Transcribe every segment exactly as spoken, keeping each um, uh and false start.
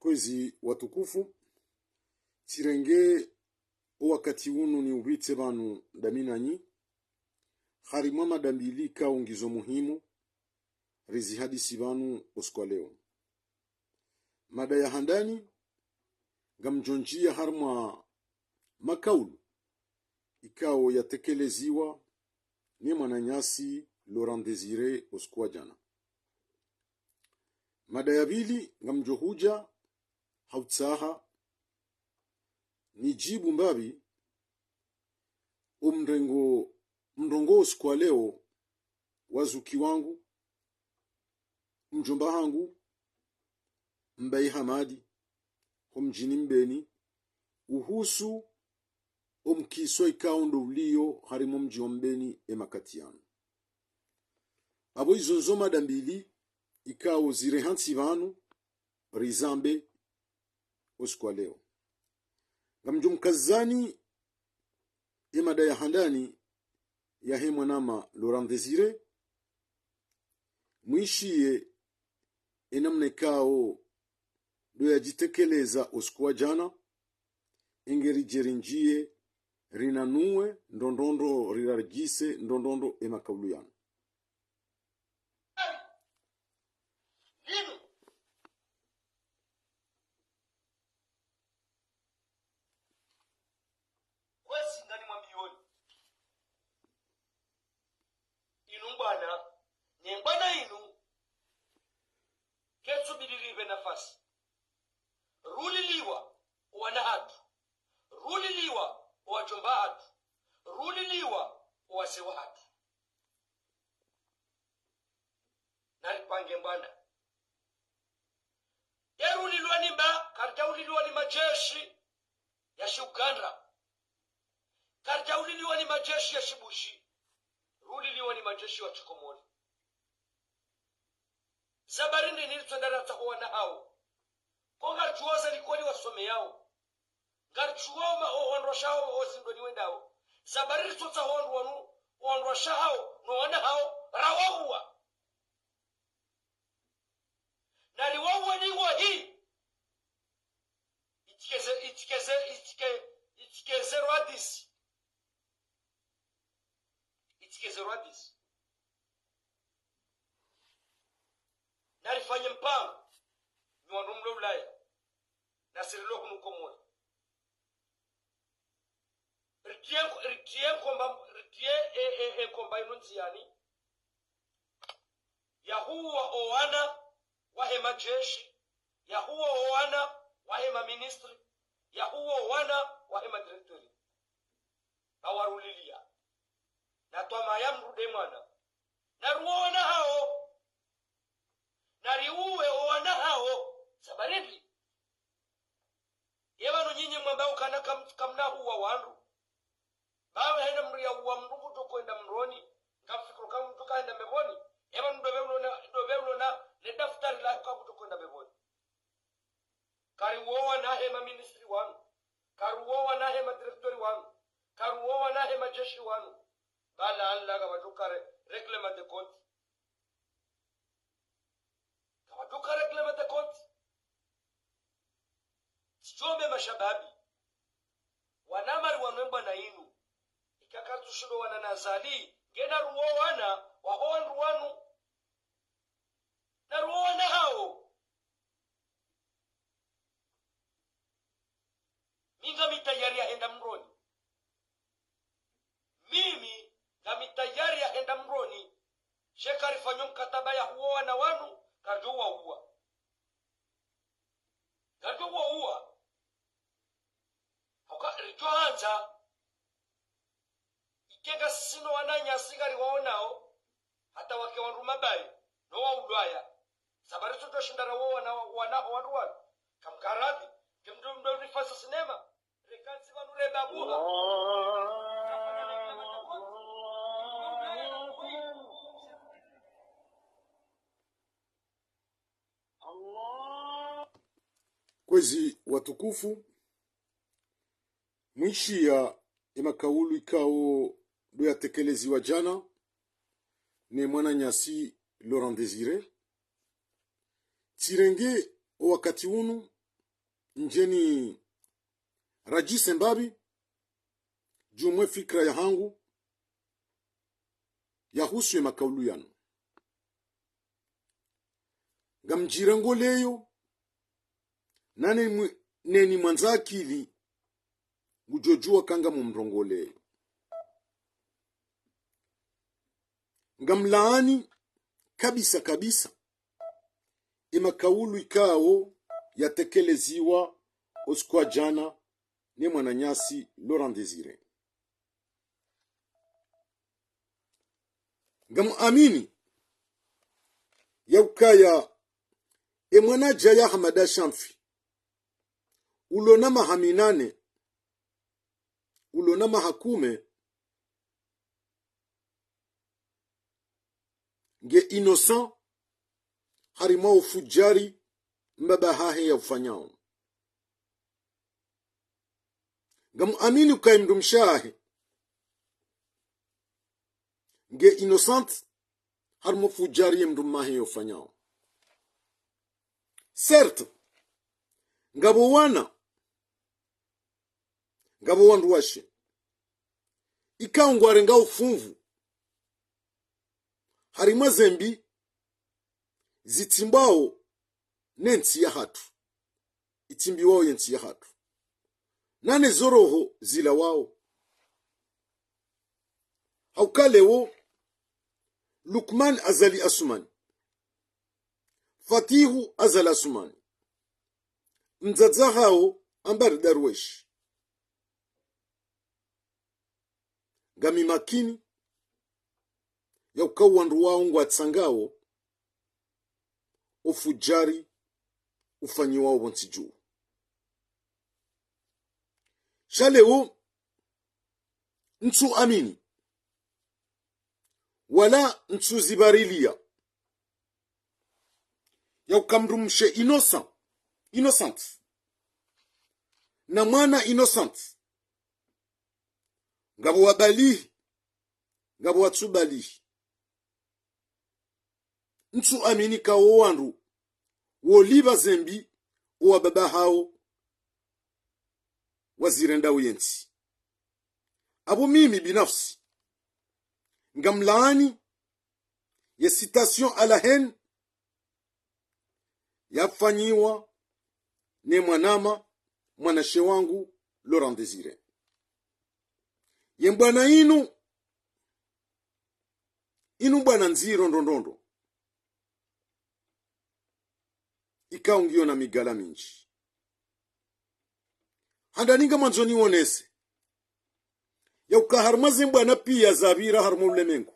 Kwezi watukufu, tsirenge o wakati unu niupvitse pvanu ndami nanyi, harimwa mada mbili ikao ngizo muhimu, rizihadisi pvanu o usiku wa leo. Mada ya handani, ngamdjo ndjia harimwa makaulu ikao yatekeleziwa ne mwananyasi Laurent Désiré o usiku wa djana. Mada ya pvili, ngamdjo hudja ha utsaha nidjibu mbapvi o mrengo, mrongoo o usiku wa leo wa zuki wangu, mdjomba hangu, Mbaye Hamadi, ho mdjini Mbeni, uhusu o mkiso ikao ndo ulio harimwa o mdji wa Mbeni e makati yanu. Apvo izo ndzo mada mbili ikao zire hantsi pvanu rizambe o usiku wa leo. Ngamdjo mkazani e mada ya handani yahe mwanama Laurent Désiré, mwishiye e namna ikao ndo yadjitekeleza o usiku wa djana, e nge ridje rindjie rinanue ndrongoo, rirarigise ndrongoo e makaulu yanu. Linu. Kwezi nganimwambiyoni. Inu mbwana, ne mbwana inu, ketsubidi ripve nafasi. Ruliliwa o wana hatru. Ruliliwa o wadjomba hatru. Ruliliwa o wazee wahatru. Naripange mbwana. Erulilwa ni mba, karidjaulilwa ni madjeshi ya shiuganda. Karidjaulilwa ni madjeshi ya shibushi. Rulilwa ni madjeshi wa shikomori. Sababu ri ndeni ritsonda ratsaha o wana hao. Ko ngaridjuwa ze likoli wasomeyao. Ngaridjuwa o ma, o, o wandru washao, o zindroni wendao. Sababu ri ritsotsaha o wandru wanu, o wandru washahao, no wana hao, rawauwa. Nariwauwe ni wahi. Itike ze, itike ze, itike, itike zero hadisi. Itike zero hadisi. Narifanye mpango, nyi wandru mlo Ulaya, nasi rilo hunu Komori. Ritie, ritie nkomba, ritie e, e, e nkomba inu ndziani. Yahuwa o wana wahe madjeshi, yahuwa o wana wahe maministri, yahuwa o wana wahe madirektori. Bawarulilia. Na twamaya mrude mwana. Naruwe o wana hao. Nariuwe o wana hao. Sababu ri ndri? Ye pvanu nyinyi mwamba ukana kam-, kamnahuwa wandru. Bawe hena mdru yauwa mdru kutsokwenda mroni, ngamfikiri uka mdru kahenda mbepvoni. Ye pvanu ndopve ulona, ndopve ulona, ne daftari lahe uka kutsokwenda mbepvoni. Kariuwa o wana he maministri wanu. Kariuwa o wana he madirektori wanu. Kariuwa o wana he madjeshi wanu. Bala Allah kapvatsu kare règlement de compte. Kapvatsu kare règlement de compte. Tsidjombe mashababi. Wana mari wanu e mbwana inu. Ika karitsushindo wana na Azali. Nge naruwe o wana, waho wandru wanu. Naruwe o wana hao. Mi ngami tayari ya henda mroni. Mimi ngami tayari ya henda mroni. Sha karifanyo mkataba ya huwa wana wanu, karidjo wauwa. Karidjo wauwa. Hauka ridjo handza. Ike ngasisi no wananyasi ngariwaonao, hata wake wandru mabayi, no wa ulwaya. Sababu ri tso tso shinda ra wo wana, wana, wandru wanu. Kamkaradhi, ke mdru mdru rifasi sinema, rekansi pvanu rebabuha. Kwezi watukufu, mwishiya ye makaulu ikao ndo yatekeleziwa djana ne mwananyasi Laurent Désiré. Tsirenge o wakati unu ndjeni radjise mbapvi djuu mwe fikira yahangu yahusu ye makaulu yanu. Ngamdjirongoleyo, nane mwe-, neni mwandza akili, ngudjodjuwa ka ngamumrongoleyo. Ngamlaani kabisa kabisa ye makaulu ikao yatekeleziwa usiku wa djana ne mwananyasi Laurent Désiré. Ngamuamini ya ukaya ye mwanadja ya Hamada Shamfi, ulo na maha minane, ulo na maha kume, nge innocent harimwa ufudjari mbaba hahe ya ufanyao. Ngamuamini ukaya mdrumshe wahe nge innocent harimwa ufudjari ye mdrumme wahe ya ufanyao. Certes, ngapvo wana, ngapvo wandruwashe ikao ngwarengao ufunvu harimwa ze mbi zitsimbwao ne ntsi yahatru, itsimbiwao ye ntsi yahatru, nane zo roho zilawao. Hauka leo, Lukman Azali Assoumani, Fatihu Azali Assoumani, mdzadze hawo Ambari Darwesh, ngami makini ya uka wandru wawo ngwatsangao ufudjari ufanyiwao pvontsi dju. Sha leo, ntsu amini, wala ntsu zibarilia ya uka mdrumshe innocent, innocent, na mwana innocent, ngapvo wabalihi, ngapvo watsubalihi. Ntsu amini ka wo wandru wolipva ze mbi owa baba hawo wazirendao ye ntsi. Apvo mimi binafsi, ngamlaani ye citation à la haine yafanyiwa ne mwanama, mwanashe wangu Laurent Désiré. Ye mbwana inu, inu mbwana ndziro ndrondrondro, ikao ngiyo na migala mindji. Handani ngamwandzo niwonese ya uka harumwa ze mbwana piya zapvira harumwa ulemengu,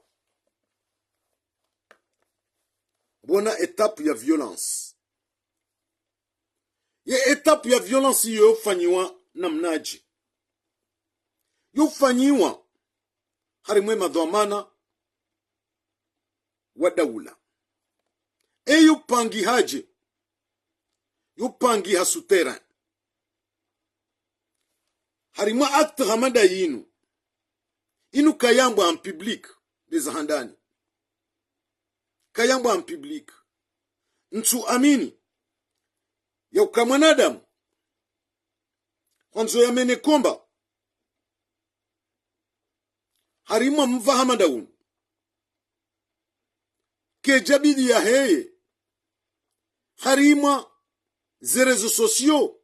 pvona étape ya violence. Ye étape ya violence iyo yofanyiwa namnadje? Yofanyiwa harimwa ye madhwamana wa daula. Eyo pangihaje? Yo pangiha sous terrain. Harimwa acte hama nda yinu, inu kayambwa en public, ndeza handani. Kayambwa en public. Ntsu amini ya uka mwanadamu hwandzo yamene komba harimwa mva hama nda unu, kedja bidi yaheye harimwa ze réseaux sociaux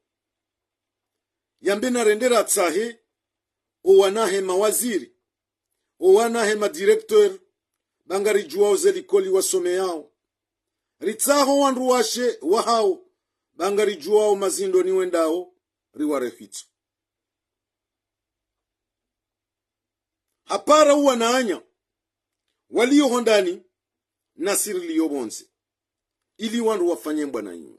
yambe narende ratsahe owanahe mawaziri, owanahe madirecteur, ba ngaridjuwao ze likoli wasomeyao. Ritsaho wandruwashe wahawo, ba ngaridjuwao mazindoni wendao, riwarehwitso. Hapara uwananya waliyo hondani, nasi riliyo pvondze, ili wandru wafanye mbwana inu.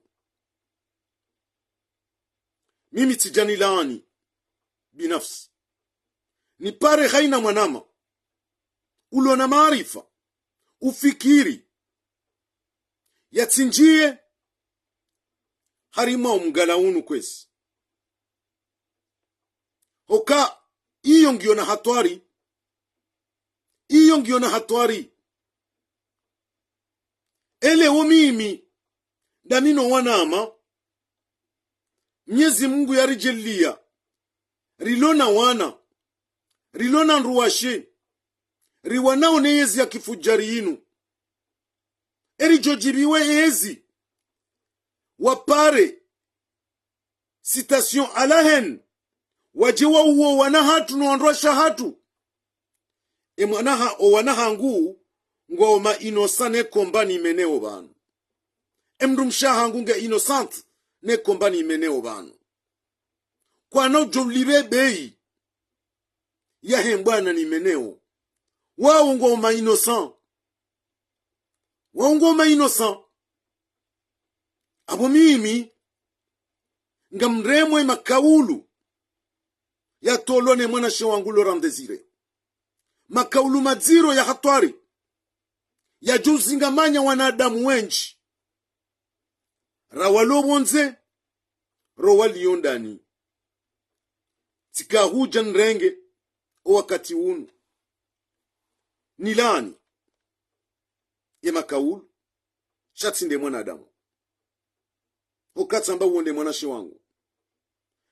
Mimi tsidja nilaani binafsi. Nipare haina mwanama ulo na maarifa, ufikiri, yatsindjiye harimwa omgala unu kwezi. Hoka iyo ngiyo na hatwari. Iyo ngiyo na hatwari. Ele wo mimi, ndami no wanama, Mnyezi Mungu yaridjaliya, rilo na wana, rilo na ndruwashe, riwanao ne yezi ya kifudjari yinu. Eridjo djibiwe ezi, wapare citation à la haine, wadje wauwo wana hatru no wandruwashe hatru. E mwana ha, o wana hangu, ngwao ma innocent ne komba nimeneo pvanu. E mdrumshe hangu nge innocent ne komba nimeneo pvanu. Kwana udjo ulipve beyi yahe mbwana nimeneo. Wao ngwao ma innocent. Wao ngwao ma innocent. Apvo mimi, ngamremwe makaulu yatolwa ne mwanashe wangu Laurent Désiré. Makaulu madziro ya hatwari, yadjo uzingamanya wanadamu wendji. Ra walo pvondze, ro walio ndani. Tsika hudja nirenge o wakati unu, nilaani ye makaulu, sha tsi nde mwanadamu. Hoka tsamba uwo nde mwanashe wangu.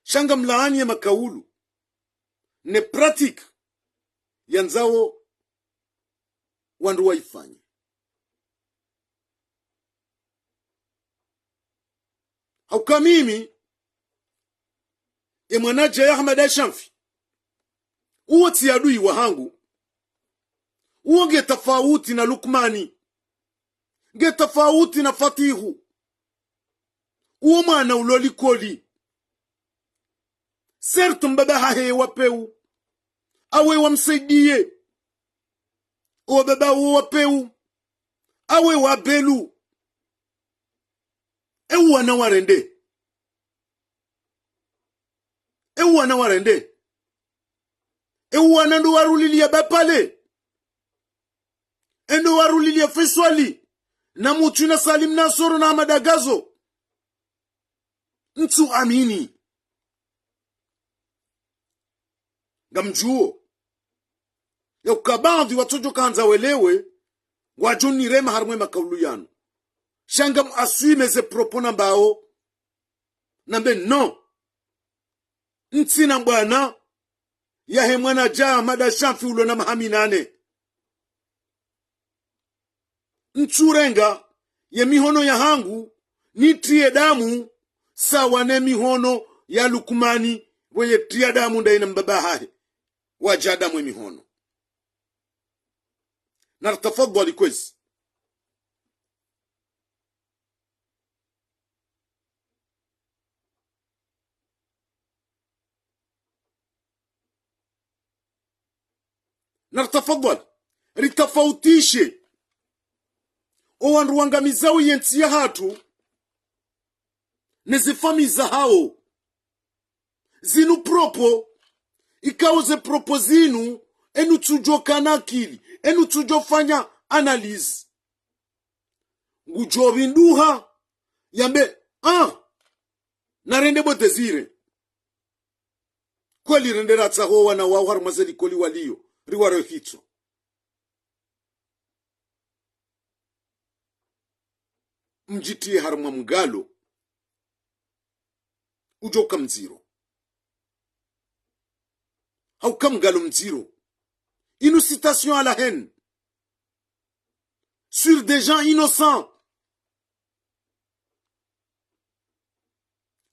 Sha ngamlaani ye makaulu ne pratique yandzao wandru waifanye. Hauka mimi, e mwanadja ya Hamada Shamfi, uwo tsi adui wahangu. Uwo nge tafauti na Lukmani. Nge tafauti na Fatihu. Uwo mwana ulo likoli. Certes, mbaba hahe wa peu, awe wamsaidiye. O baba wo wa peu, awe wa belu. E uwana warende. E uwana warende. E uwana ndo waruliliya Bapale. E ndo waruliliya Feswali. Na Mutwi na Salim Nasoro na Hamada Gazo. Ntsu amini. Ngamdjuo yauka baadhwi watsodjo kandza welewe, ngwadjo nirema harumwa ye makaulu yanu. Sha ngam assume ze propos nambao. Nambe non. Ntsina mbwana yahe mwanadja Hamada Shamfi ulo na maha minane. Ntsurenga ye mihono yahangu, nitriye damu, sawa ne mihono ya Lukmani, pvwe yetriya damu ndaye na mbaba hahe, wadja damu ye mihono. Nartafadhwali kwezi. Nartafadhwali, ritafautishe o wandru wangamizao ye ntsi yahatru ne ze famiyi zahao. Zinu propos, ikao ze propos zinu, enu tsudjo kana akili, enu tsudjo fanya analyse. Ngudjo pvinduha, yambe, ah, narende bo Désiré. Kweli rende ratsaho wana wao harumwa ze likoli waliyo, riware hitswa. Mdjitriye harumwa mgalo udjo uka mdziro. Hauka mgalo mdziro. Inu citation à la haine sur des gens innocents.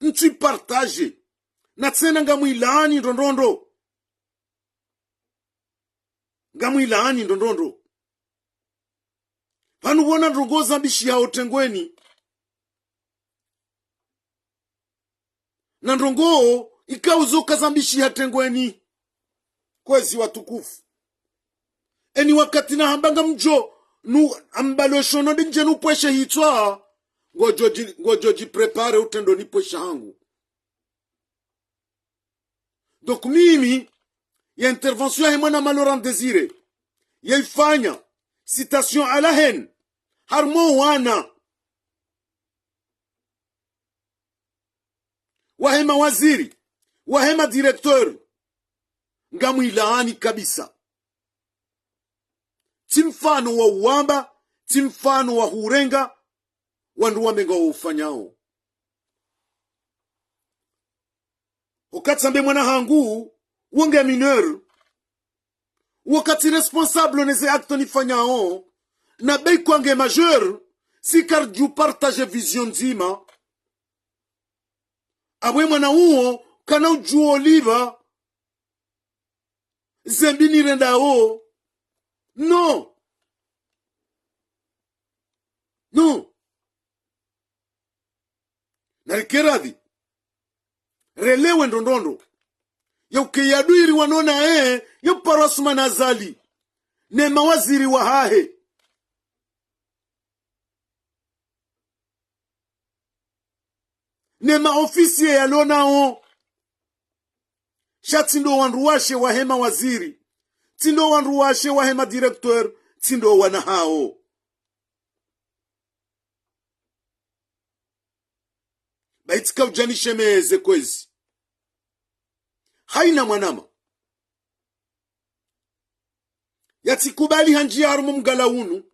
Ntsu ipartage. Na tsena ngamwilaani ndrondrondro. Ngamwilaani ndrondrondro. Pvanu pvona ndrongoo zambishiha o tengweni. Na ndrongoo ikao zo kazambishiha tengweni. Kwezi watukufu. Eni wakati nahamba ngamdjo nu ambalo shono nde ndje nupvweshe hitswa. Ngodjo dji-, ngodjo djiprépare utrendo nipvwesha hangu. Donc mimi, ye intervention yahe mwanama Laurent Désiré, yaifanya, citation à la haine, harumwa o wana wahe mawaziri, wahe madirecteur, ngamwilaani kabisa. Tsi mfano wa uwamba, tsi mfano wa hurenga, wandru wambe ngwaufanyao. Wakati ambe mwana hangu, wo nge mineur, wakati responsable ne ze acte nifanyao, na be ikao nge majeur, si karidjo partager vision ndzima. Apvo mwana uwo, kana udjuo lipva, ze mbi nirendao. Non. Non. Narike radhi. Relewe ndrongoo ndro. Yauke ye adui ri wano naye, yo paro Assoumani Azali. Ne mawaziri wahahe. Ne maofisiye yalo nao. Sha tsi ndo wandru washe wahe mawaziri. Tsi ndo wandru washe wahe madirecteur. Tsi ndo wana hawo. Bahi tsika udja nishemeze kwezi. Haina mwanama yatsikubali handjiya harumwa mgala unu.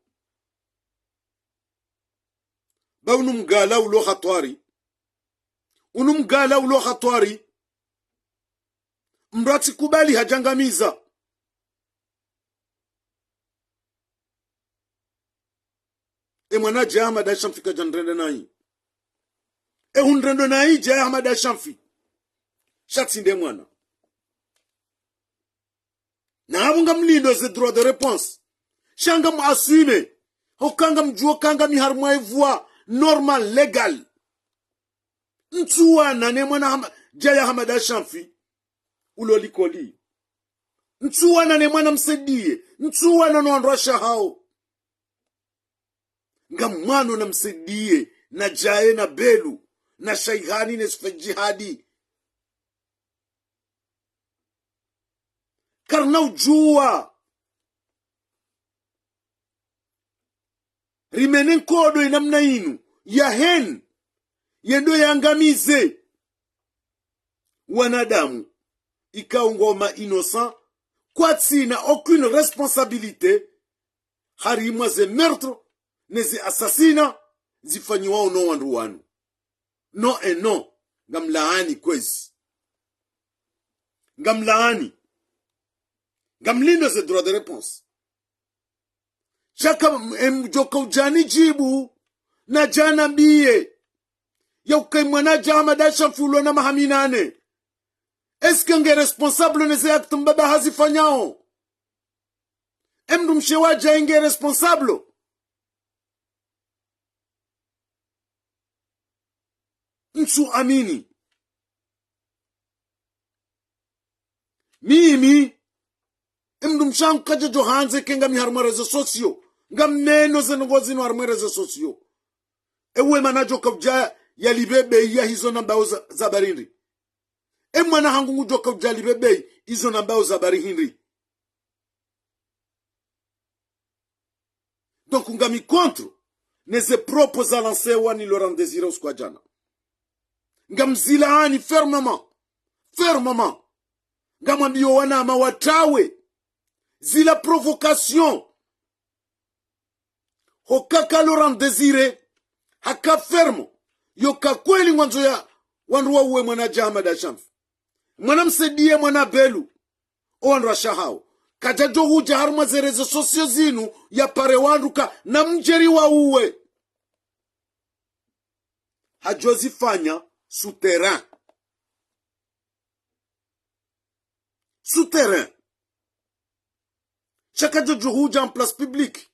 Ba unu mgala ulo hatwari. Unu mgala ulo hatwari. Mdru yatsikubali hadjangamiza. E mwana dja Ahmada Shanfi kadja nrende nayi. E hunrendo nayi dja Ahmada Shanfi. Sha tsi nde mwana. Na apvo ngamlindo ze droit de réponse. Sha ngamu assumer. Hoka ngamdjuo ka ngami harumwa e voie normale, légale. Ntsu wana ne mwana Hama-, dja ya Ahmada Shanfi. Ulo likoli. Ntsu wana ne mwana Msaidié. Ntsu wana no wandru washe hawo. Ngamwano na Msaidié, na Djae, na Belu, na Shaihani, ne Sifedjihadi. Karina udjuwa. Rimene nkodo inamna inu, yaheni, yendo yangamize wanadamu, ikao ngwao ma innocent, kwatsina aucune responsabilité, harimwa ze meurtre, ne ze assassinat, zifanyiwao no wandru wanu. Non et non, ngamlaani kwezi. Ngamlaani. Ngamlindo ze droit de réponse. Sha ka m-, em, djoka udjani djibu, na djana mbiye. Yauka e mwana dja Ahmada Shanfi ulo na maha minane. Est-ce que nge responsable ne ze acte mbaba hazifanyao? E mdrumshe wa dja nge responsable? Ntsu amini. Mimi, e mdrumshe hangu kadja djo handze ke ngami harumwa réseaux sociaux. Ngameno ze ndrongoo zinu harumwa réseaux sociaux. Ewe mana djoka udja yalipve bei ya hizo nambao za, za habari hindri? E mwana hangu ngudjoka udja yalipve bei izo nambao za habari hindri? Donc, ngami contre ne ze propos za lancewa ni Laurent Désiré usiku wa djana. Ngamzilaani fermement. Fermement. Ngamwambiyo wanama watrawe. Zila provocation. Hoka ka Laurent Désiré haka ferme, yoka kweli ngwandzo ya wandru wauwe mwana dja Ahmada Shanfi, mwana Msaidié, mwana Belu, o wandru washe hawo, kadjadjo hudja harumwa ze réseaux sociaux zinu yapare wandru ka namdje riwauwe. Hadjo zifanya sous terrain. Sous terrain. Sha kadjadjo hudja en place publique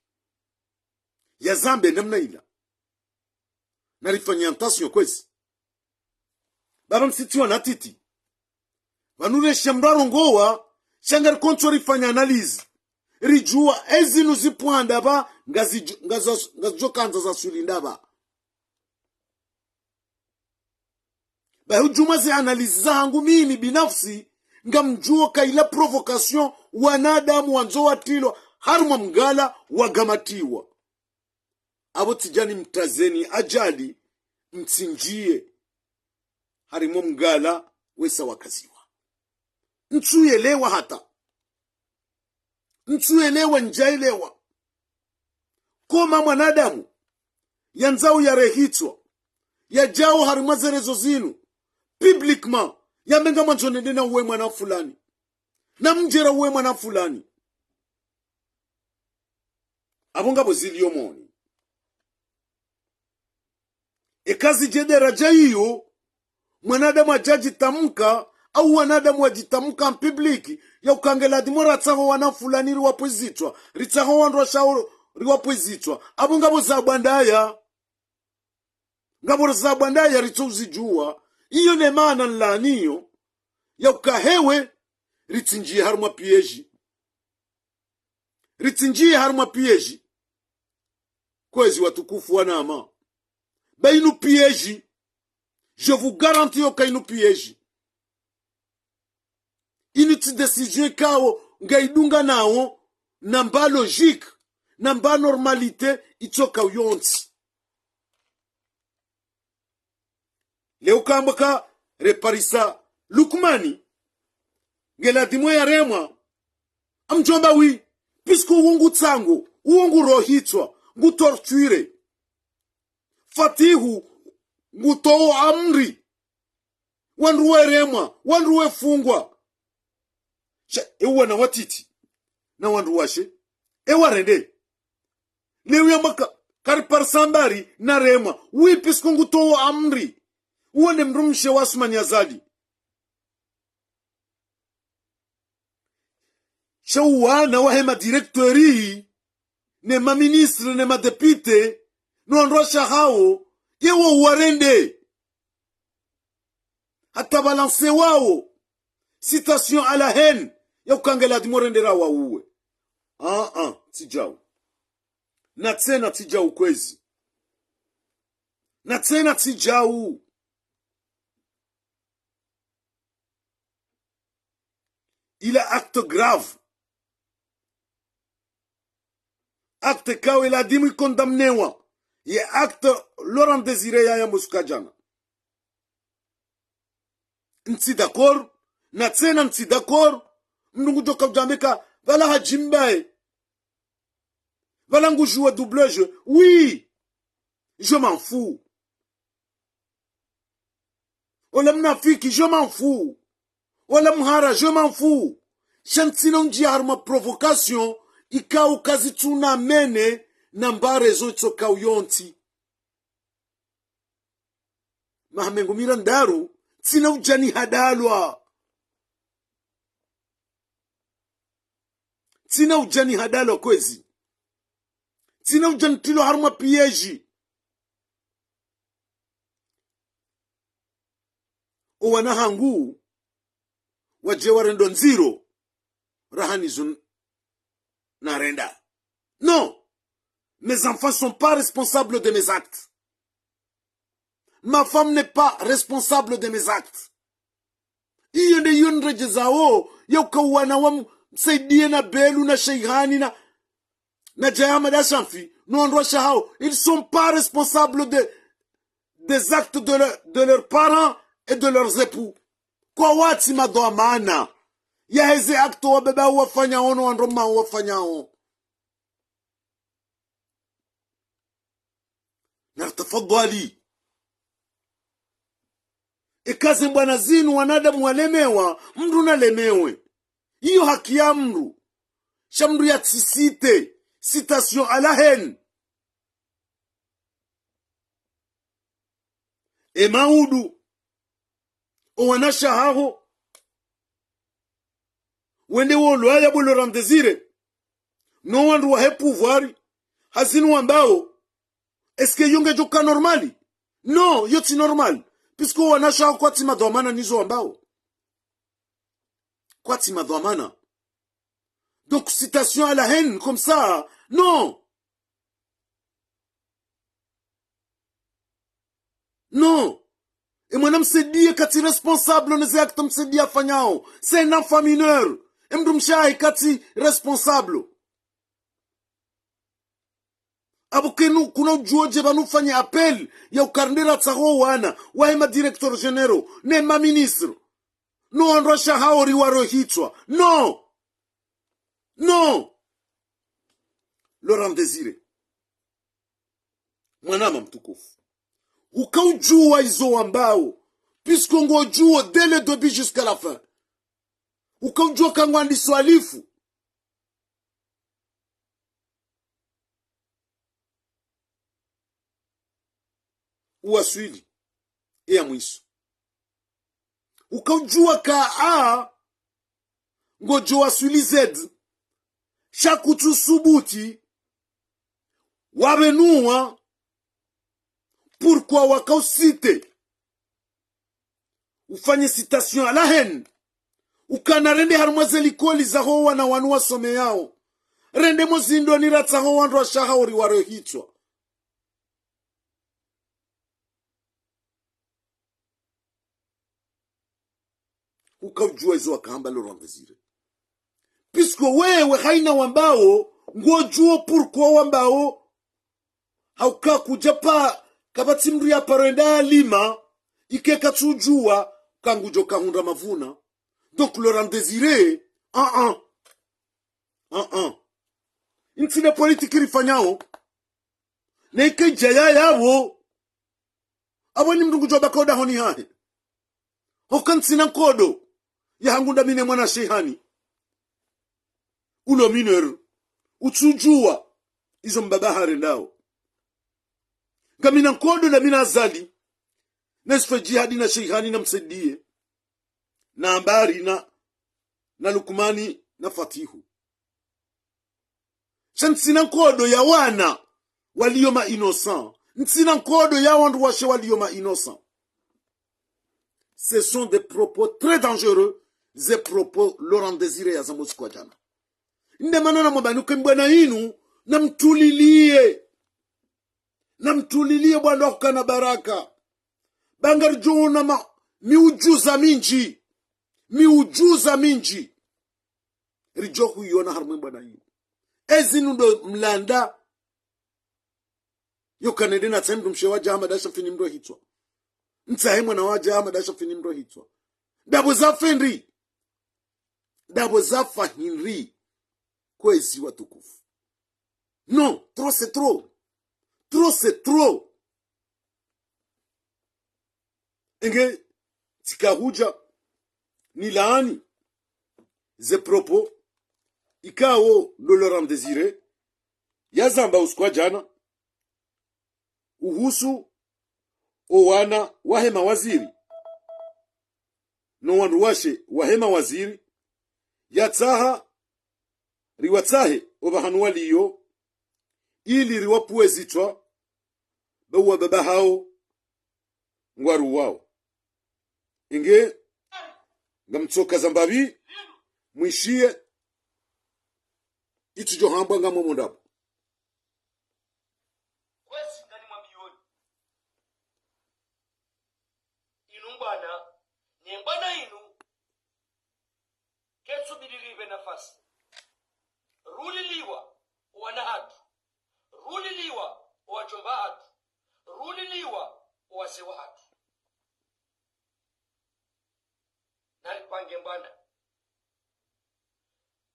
yazambe namna ila. Narifanye attention kwezi. Baba msitiwa na titi. Pvanu resha mdru arongowa, sha ngari konso rifanya analyse. Ridjuwa ezinu zipvwanda pva, ngazi-, ngazo-, ngazidjo kandza zaswili ndapva. Bahi udjuma ze analyse zahangu mimi binafsi, ngamdjuo ka ila provocation wanadamu wandzo watrilwa harumwa mgala wagamatiwa. Apvo tsidjani mtazeni ajali mtsindjiye harimwa mgala wesa wakaziwa. Ntsu yelewa hata. Ntsu yelewa, ndja yelewa. Koma mwanadamu yandzao yarehitswa, yadjao harimwa ze réseaux zinu, publiquement, Yambe ngamwandzo nende na uwe mwana fulani. Na mdjera uwe mwana fulani. Apvo ngapvo zilio moni. Eka zidje daraja iyo, mwanadamu adja djitamka, au wanadamu wadjitamka en public, ya uka nge ladhimu ratsaho wana fulani riwapve zitswa, ritsaho wandru washaho riwapve zitswa. Apvo ngapvo za bwandaya. Ngapvo za bwandaya ritso uzidjuwa. Iyo ne maana nlaniyo, ya uka hewe, ritsindjiye harumwa piège. Ritsindjiye harumwa piège. Kwezi watukufu wanama. Ba inu piège. Je vous garantis yo ka inu piège. Inu tsi décision ikao ngaidunganao na mba logique, na mba normalité, itsoka uyontsi. Leo kamba ka reparisa Lukmani, nge ladhimu yaremwa, amdjomba wi, puisque uwo ngutsango, uwo ngurohitswa, ngutorture. Fatihu, ngutowo amri. Wandru weremwa, wandru wefungwa. Sha, ewana watiti, na wandru washe, ewarende. Leo yamba ka, kariparisa mbari, naremwa. Oui, puisque ngutowo amri. Uwo ne mdrumshe wa Assoumani Azali. Sha uwana wahe ma directeurs, ne ma ministres, ne ma députés, no wandru washe hawo, yewo uwarende. Hata balancer wawo. Citation à la haine. Ya uka nge ladhimu rendera wauwe. Ah, ah, tsi djau. Na tsena tsi djau kwezi. Na tsena tsi djau. Il a acte grave. Acte ikao ladhimu icondamnewa. Ye acte Laurent Désiré yaya mosukadjana. Ntsi d'accord, na tsena ntsi d'accord, mdru ngudjoka udjambeka, pvala hadjimbaye. Pvala ngudjuwa double jeu. Oui, je m'en fous. Ola mnafiki, je m'en fous. Ola mhara, je m'en fous. Sha ntsina undjiya harumwa provocation, ikao kazitsuna mene, na mba raison itsoka uyontsi. Maha mengo mirandraru, ntsina udja nihadalwa. Ntsina udja nihadalwa kwezi. Ntsina udja nitrilwa harumwa piège. Owana hangu, wadje warendo ndziro, raha nizo narenda. Non. Mes enfants sont pas responsables de mes actes. Ma femme n'est pas responsable de mes actes. Iyo nde iyo nredjezao, ya uka uwana wa Msaidie na Belu na Sheihani na, na Djaya Ahmada Shanfi, no wandru washe hawo, ils sont pas responsables de, des actes de leur, de leurs parents et de leurs époux. Kwatsi madhwamana yaheze acte wababa wafanyao no wandru wamao wafanyao. Na tafadhwali. Eka ze mbwana zinu wanadamu walemewa, mndru nalemewe. Iyo haki ya mndru. Sha mndru yatsisite. Citation à la haine. E maudu. Owanashe haho wende wolwaya bo Laurent Désiré, no wandru wahe pouvoir, ha zinu wambao, est-ce que iyo ngedjoka normal? Non, iyo tsi normal. Puisque owanashe haho kwatsi madhwamana nizo wambao. Kwatsi madhwamana. Donc, citation à la haine, comme ça, non. Non. E mwana Msaidie katsi responsable ne ze acte Msaidie afanyao. C'est un enfant mineur. E mndru mshe hahe katsi responsable. Apvo kenu kuna udjuo dje pvanu ufanye appel ya uka rende ratsaho wana wahe ma directeurs généraux, ne ma ministres, no wandru washe hawo riwarohitswa. Non. Non. Laurent Désiré, mwanama mtukufu, uka udjuwa izo wambao, Puisque ngodjuo dès le début jusqu'à la fin. Uka udjua ka ngwandiso alifu. Uwaswili. Eya mwiso. Uka udjua ka a ngodjo waswili Z. Sha kutsu subuti. Wabenuwa. Pourquoi waka usite. Ufanye citation à la haine. Ukana rende harumwa ze likoli zaho wana wanu wasomeyao. Rende mo zindroni ratsaho wandru washe hao ri ware hitswa. Uka udjua izo wakahamba Laurent Désiré. Puisque wewe haina wambao, ngodjuo pourquoi wambao, hauka kudja pa, kapvatsi mndru ya paro enda alima, ike katsudjua, ka ngudjo kahundra mavuna. Donc, Laurent Désiré, ah, ah. Ah, ah. Ntsi ne politique rifanyao. Ne ike djaya yapvo. Apvo ni mndru ngudjo baka odahoni hahe. Hoka ntsina nkodo. Ya hangu ndami ne mwana Sheihani. Ulo mineur. Utsudjua. Izo mbaba harendao. Ngamina nkodo ndami na Azali. Nesfe Djihadi na Sheihani na Msaidie. Na Ambari na, na Lukmani na Fatihu. Sha ntsina nkodo ya wana waliyo ma innocents. Ntsina nkodo ya wandru washe waliyo ma innocents. Ce sont des propos très dangereux, ze propos Laurent Désiré yazamba usiku wa djana. Nde mana namwambani uka mbwana inu, namtulilie. Namtulilie bwana hukana baraka. Ba ngaridjo ona ma, miujuza mindji. Miujuza mindji. Ridjo huiona harumwa mbwana inu. Ezinu ndo mlanda. Yo kanende natsahe mndru mshe wadja hama dasha fini mndru hitswa. Ntsahe mwana wadja hama dasha fini mndru hitswa. Ndapvo zafa hindri. Ndapvo zafa hindri. Kwezi watukufu. Non, trop c'est trop. Trop c'est trop. Enge, tsika hudja, nilaani, ze propos, ikao ndo Laurent Désiré, yazamba usiku wa djana, uhusu, o wana wahe mawaziri, no wandru washe wahe mawaziri, yatsaha, riwatsahe, opvahanu waliyo, ili riwapvuwe zitswa, ba uwa baba hawo, ngwaruwawo. Inge, ngamtsoka za mbapvi, mwishiye, itsidjo hambwa ngamwomo ndapvo. Kwezi nganimwambiyoni. Inu mbwana, ne mbwana inu, ketsubidi ripve nafasi. Ruliliwa, owana hatru. Ruliliwa, owadjomba hatru. Ruliliwa, owazee wahatru. Naripange mbwana.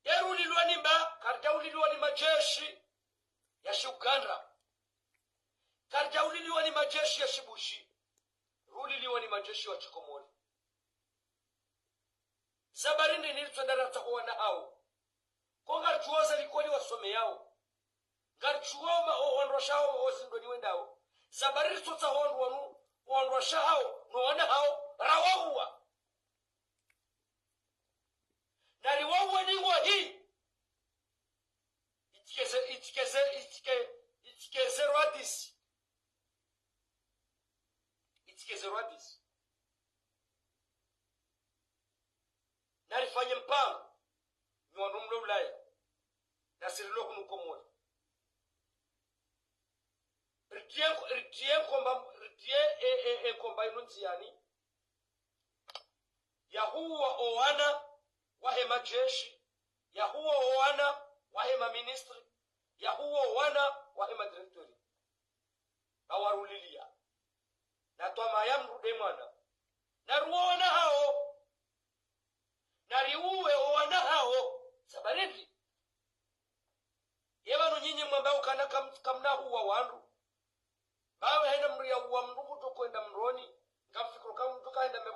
Ye rulilwa ni mba, karidja ulilwa ni madjeshi ya shi Uganda. Karidja ulilwa ni madjeshi ya shi Bushi. Rulilwa ni madjeshi wa shikomori. Sababu hindri ritso enda ratsaha owana hawo. Ko ngaridjuwa ze likoli wasomeyao. Ngaridjuwa oma o wandru washe hawo o zindroni wendao. Sababu hindri ritsotsaha owandru wanu, o wandru washe hawo, no wana hawo, rawauwa. Nariwauwe ni ngwahi. Itike ze, itike ze, itike, itike zéro à dix. Itike zéro à dix. Narifanye mpango, nyi wandru mlo Ulaya, nasi rilo hunu Komori. Ritiye, ritiye nkomba, ritiye, e, e, e, nkomba inu ndziyani. Yahuwa owana wahe madjeshi, yahuwa owana wahe maministri, yahuwa owana wahe madirektori. Ba waruliliya. Na twamaya mndru nde mwana. Nariuwe owana hawo. Nariuwe owana hawo. Sababu hindri. Ye pvanu nyinyi mwamba ukana kam-, kamna huwa wandru. Bawe hena mndru yauwa mndru kutsu hwenda mroni. Ngamfikiri ka mndru kahenda me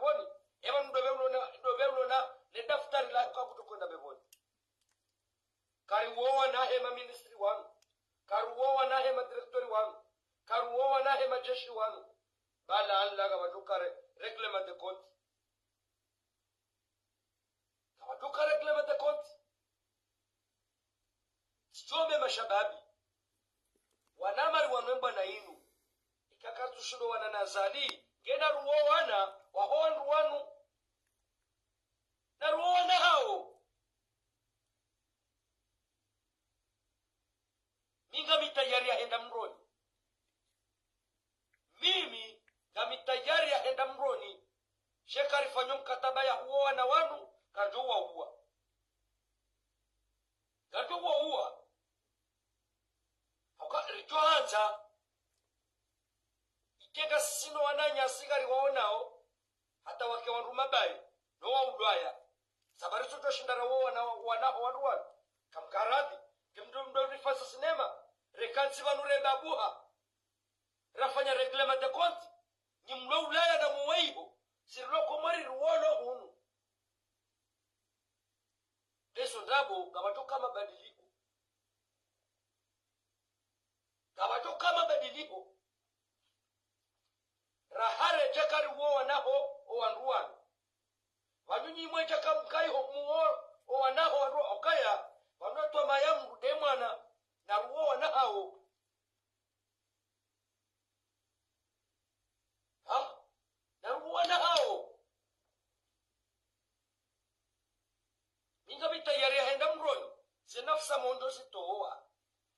Ala ngapvadjo ka re-, règlement de compte. Ngapvadjo ka règlement de compte. Tsitsombe mashababi. Wana mari wanu embwana inu. Ika kartsushindo wana na zali. Ngena ruwo wana, waho wandru wanu. Na ruwo wana hawo. Mi ngami tayari ya henda mroni. Mimi ngami tayari ya henda mroni. Sha eka rifanyo mkataba ya huwo wana wanu, ngardjo wauwa. Ngardjo wauwa. Hauka ridjo handza. Ike ngasi no wananyasi ngari waonao. Hata wake wandru mabayi, no wa ulwaya. Sababu ritsu to shinda ra wo wana, wana ho wandru wanu. Kamkaradhi, ke mndru mndru rifanya sinema, rekantsi pvanu rebabuha. Rafanya règlement de compte, nyi mlo ulaya na muweiho, si rilo Komori ruwono hunu. Leso ndrabo, ngapvadjo ka mabadiliko. Ngapvadjo ka mabadiliko. Rahare djaka riwo wana ho, o wandru wanu. Pvanu nyi mwe djaka mkayi ho muwo, o wana ho wandru okaya, pvanu twamaya mndru nde mwana, na ruwo wana hawo. Ha? Na ruwo wana hawo. Mi ngami tayari ya henda mroni, ze nafsi mondjo zitowa.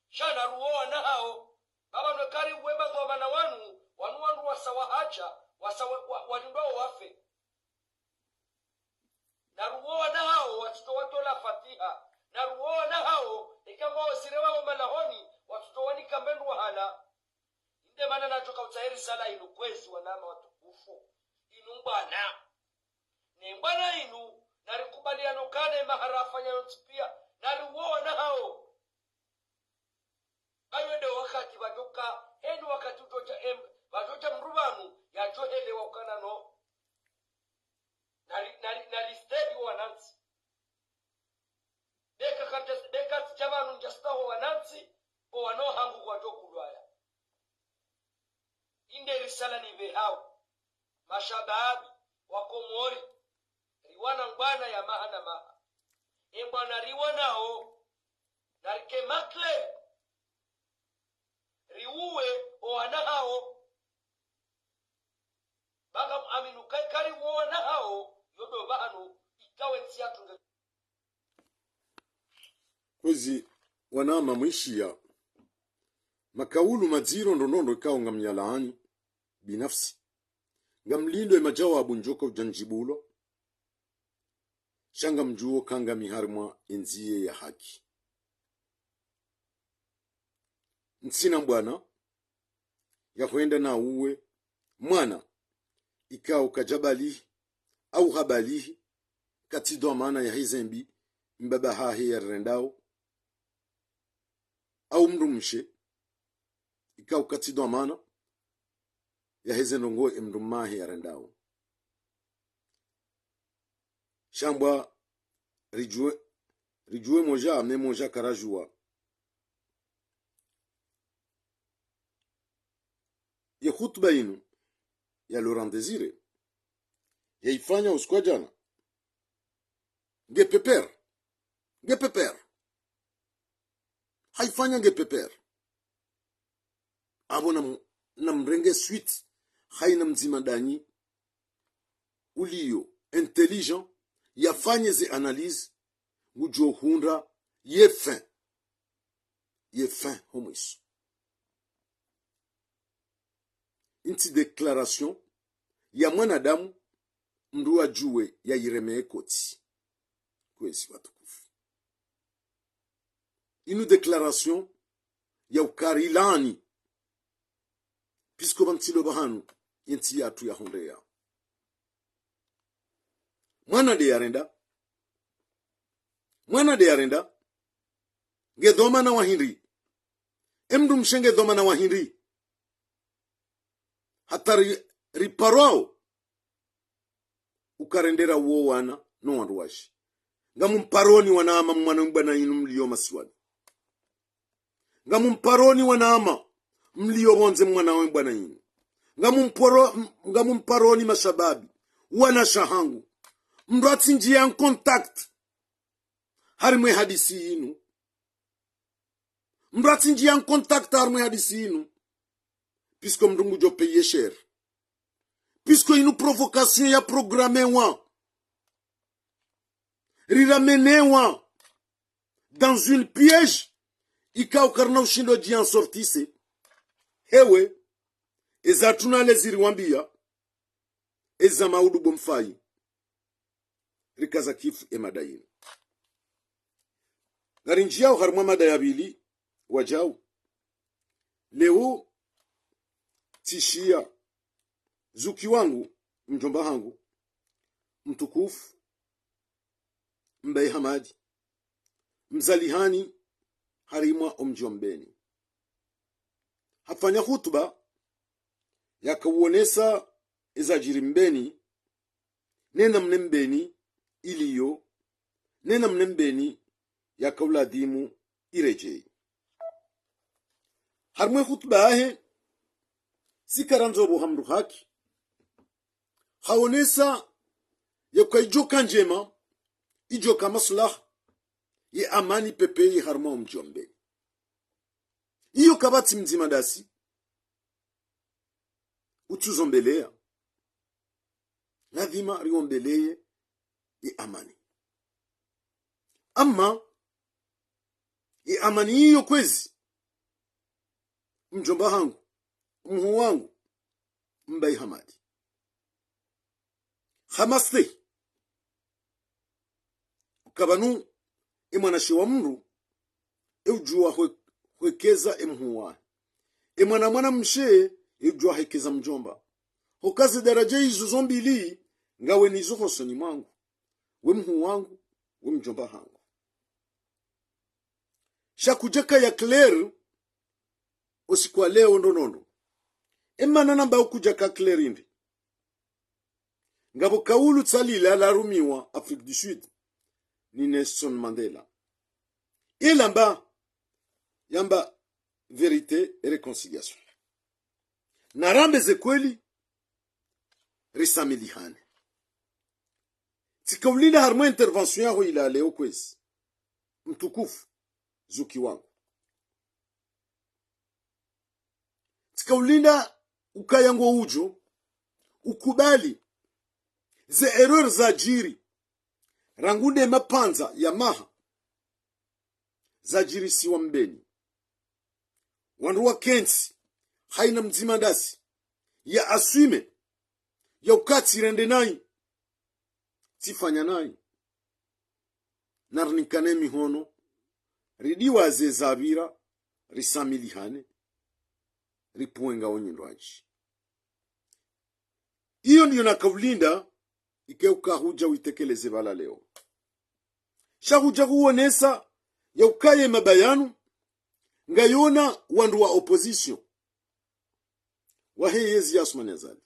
Sha na ruwo wana hawo. Baba no kari wemba ngwa mana wanu, wanu wandru wasa wahadja, wasa wa, wa, walindwa wafe. Na ruwo wana hawo, watsutso watola fatiha. Na ruwo wana hawo, eka ngwa osire wawo malahoni, watsutso wanika mbendru wahala. Inde mana nadjo ka utsaha risala inu kwezi wanama watukufu. Inu mbwana. Ne mbwana inu, narikubaliano kane mahara afanya yontsi piya, na ruwo wana hawo. Ayo nde wakati pvadjo ka, heni wakati udjo dja em, pvadjo dja mndru pvanu, yadjo helewa ukana no. Nari, nari, nari stehi wanantsi. Deka kate, deka tsi dja pvanu ndja staho wanantsi, o wana hangu kwadjo kulwaya. Inde risala nipvehao. Mashababi, wa Komori, riwana mbwana ya maha na maha. E mbwana riwanao, narike makle, riuwe o wana hawo. Banga muaminu kai kari wo wana hawo, yodo pvahanu, ikawe ntsi yatru nge. Kwezi wanama mwishiya, makaulu madziro ndrondrondro ikao ngamyalaani, binafsi. Ngamlindo e majawabu ndjoka udja ndjibulwa, sha ngamdjuwo ka ngami harimwa e ndziya ya haki. Ntsina mbwana, ya hwenda na uwe, mwana, ikao kadja balihi, au habalihi, katsi dhwamana ya heze mbi, mbaba hahe ya rendao, au mndru mshe, ikao katsi dhwamana, ya heze ndrongoo e mndru mmahe ya rendao. Shambwa ridjuwe, ridjuwe moja, me moja karadjuwa. Ye hutuba inu ya Laurent Désiré, ya ifanya usiku wa djana. Nge pepere. Nge pepere. Haifanya nge pepere. Abo na m-, na mrenge suite. Haina mdzima danyi uliyo intelligent, yafanye ze analyse, ngudjo hundra ye fin. Ye fin ho mwiso. Intsi déclaration ya mwanadamu, mndru adjuwe ya ireme e koti. Kwezi watukufu. Inu déclaration ya ukari laani. Puisque pvantsi lo pvahanu, yentsi yatru yahondreya. Mwana nde yarenda. Mwana nde yarenda. Nge dhwamana wa hindri. E mndru mshe nge dhwamana wa hindri. Hata ri, riparwao. Ukarendera uwo wana no wandru washe. Ngamumparoni wanama mwana mbwana inu mliyo masiwani. Ngamumparoni wanama mliyo pvondze mwana mbwana inu. Ngamumporo-, m-, ngamumparoni mashababi, wanasha hangu. Mndru atsindjia en contact harimwa e hadisi yinu. Mndru atsindjia en contact harimwa e hadisi yinu. Puisque mndru ngudjo payer cher. Puisque inu provocation ya programmewa. Riramenewa dans une piège ikao karina ushindo dji en sortir. Hewe, eza tuna lezi riwambia, eza maudu bomfai. Rikaza kifu e mada yinu. Ngarindjiao harimwa mada ya pvili, wadjau. Leo, tsishia, zuki wangu, mdjomba hangu, mtukufu, Mbaye Hamadi, mzalihani, harimwa omdji wa Mbeni. Hafanya hutuba, yakawonesa ezadjiri Mbeni, nena mne Mbeni iliyo, nena mne Mbeni yakauladhimu iredjei. Harimwa e hutuba yahe, sikarandzo bo hamdru haki, haonesa yeka idjoka ndjema, idjoka maslaha, ye amani pepeye harimwa omdji wa Mbeni. Iyo kapvatsi mdzima ndasi utsuzombeleya. Ladhima riombeleye ye amani. Ama, ye amani iyo kwezi, mdjomba hangu, mhuu wangu, Mbaye Hamadi. Hamaste. Ukapvanu, e mwanashe wa mndru, e udjua hwe-, hwekeza e mhuu wahe. E mwana mwanamshe, e udjua hekeza mdjomba. Hoka ze daradja izo zo mbili, ngawe nizo hosoni mwangu. We mhuu wangu, we mdjomba hangu. Sha kudjaka ya clair, osiku wa leo ndo nondo. E mana namba ukudjaka clair indi. Ngapvo kaulu tsalila larumiwa Afrique du Sud, ni Nelson Mandela. Ilamba, yamba vérité et réconciliation. Narambe ze kweli, risamilihane. Tsikaulinda harimwa intervention yaho ila leo kwezi. Mtukufu, zuki wangu. Tsikaulinda ukaya ngo udjo, ukubali, ze erreur zadjiri, rangu nde mapvandza ya maha, zadjirisiwa Mbeni. Wandru wakentsi, haina mdzima ndasi, ya assume, ya uka tsirende nayi, tsifanya nayi. Narinikane mihono, ridiwaze zapvira, risamilihane, ripvuwe ngawo nyindwadji. Iyo ndiyo nakaulinda, ike uka hudja witekeleze pvala leo. Sha hudja huonesa ya uka ye maba yanu, ngayona wandru wa opposition. Wahe yezi ya Assoumani Azali.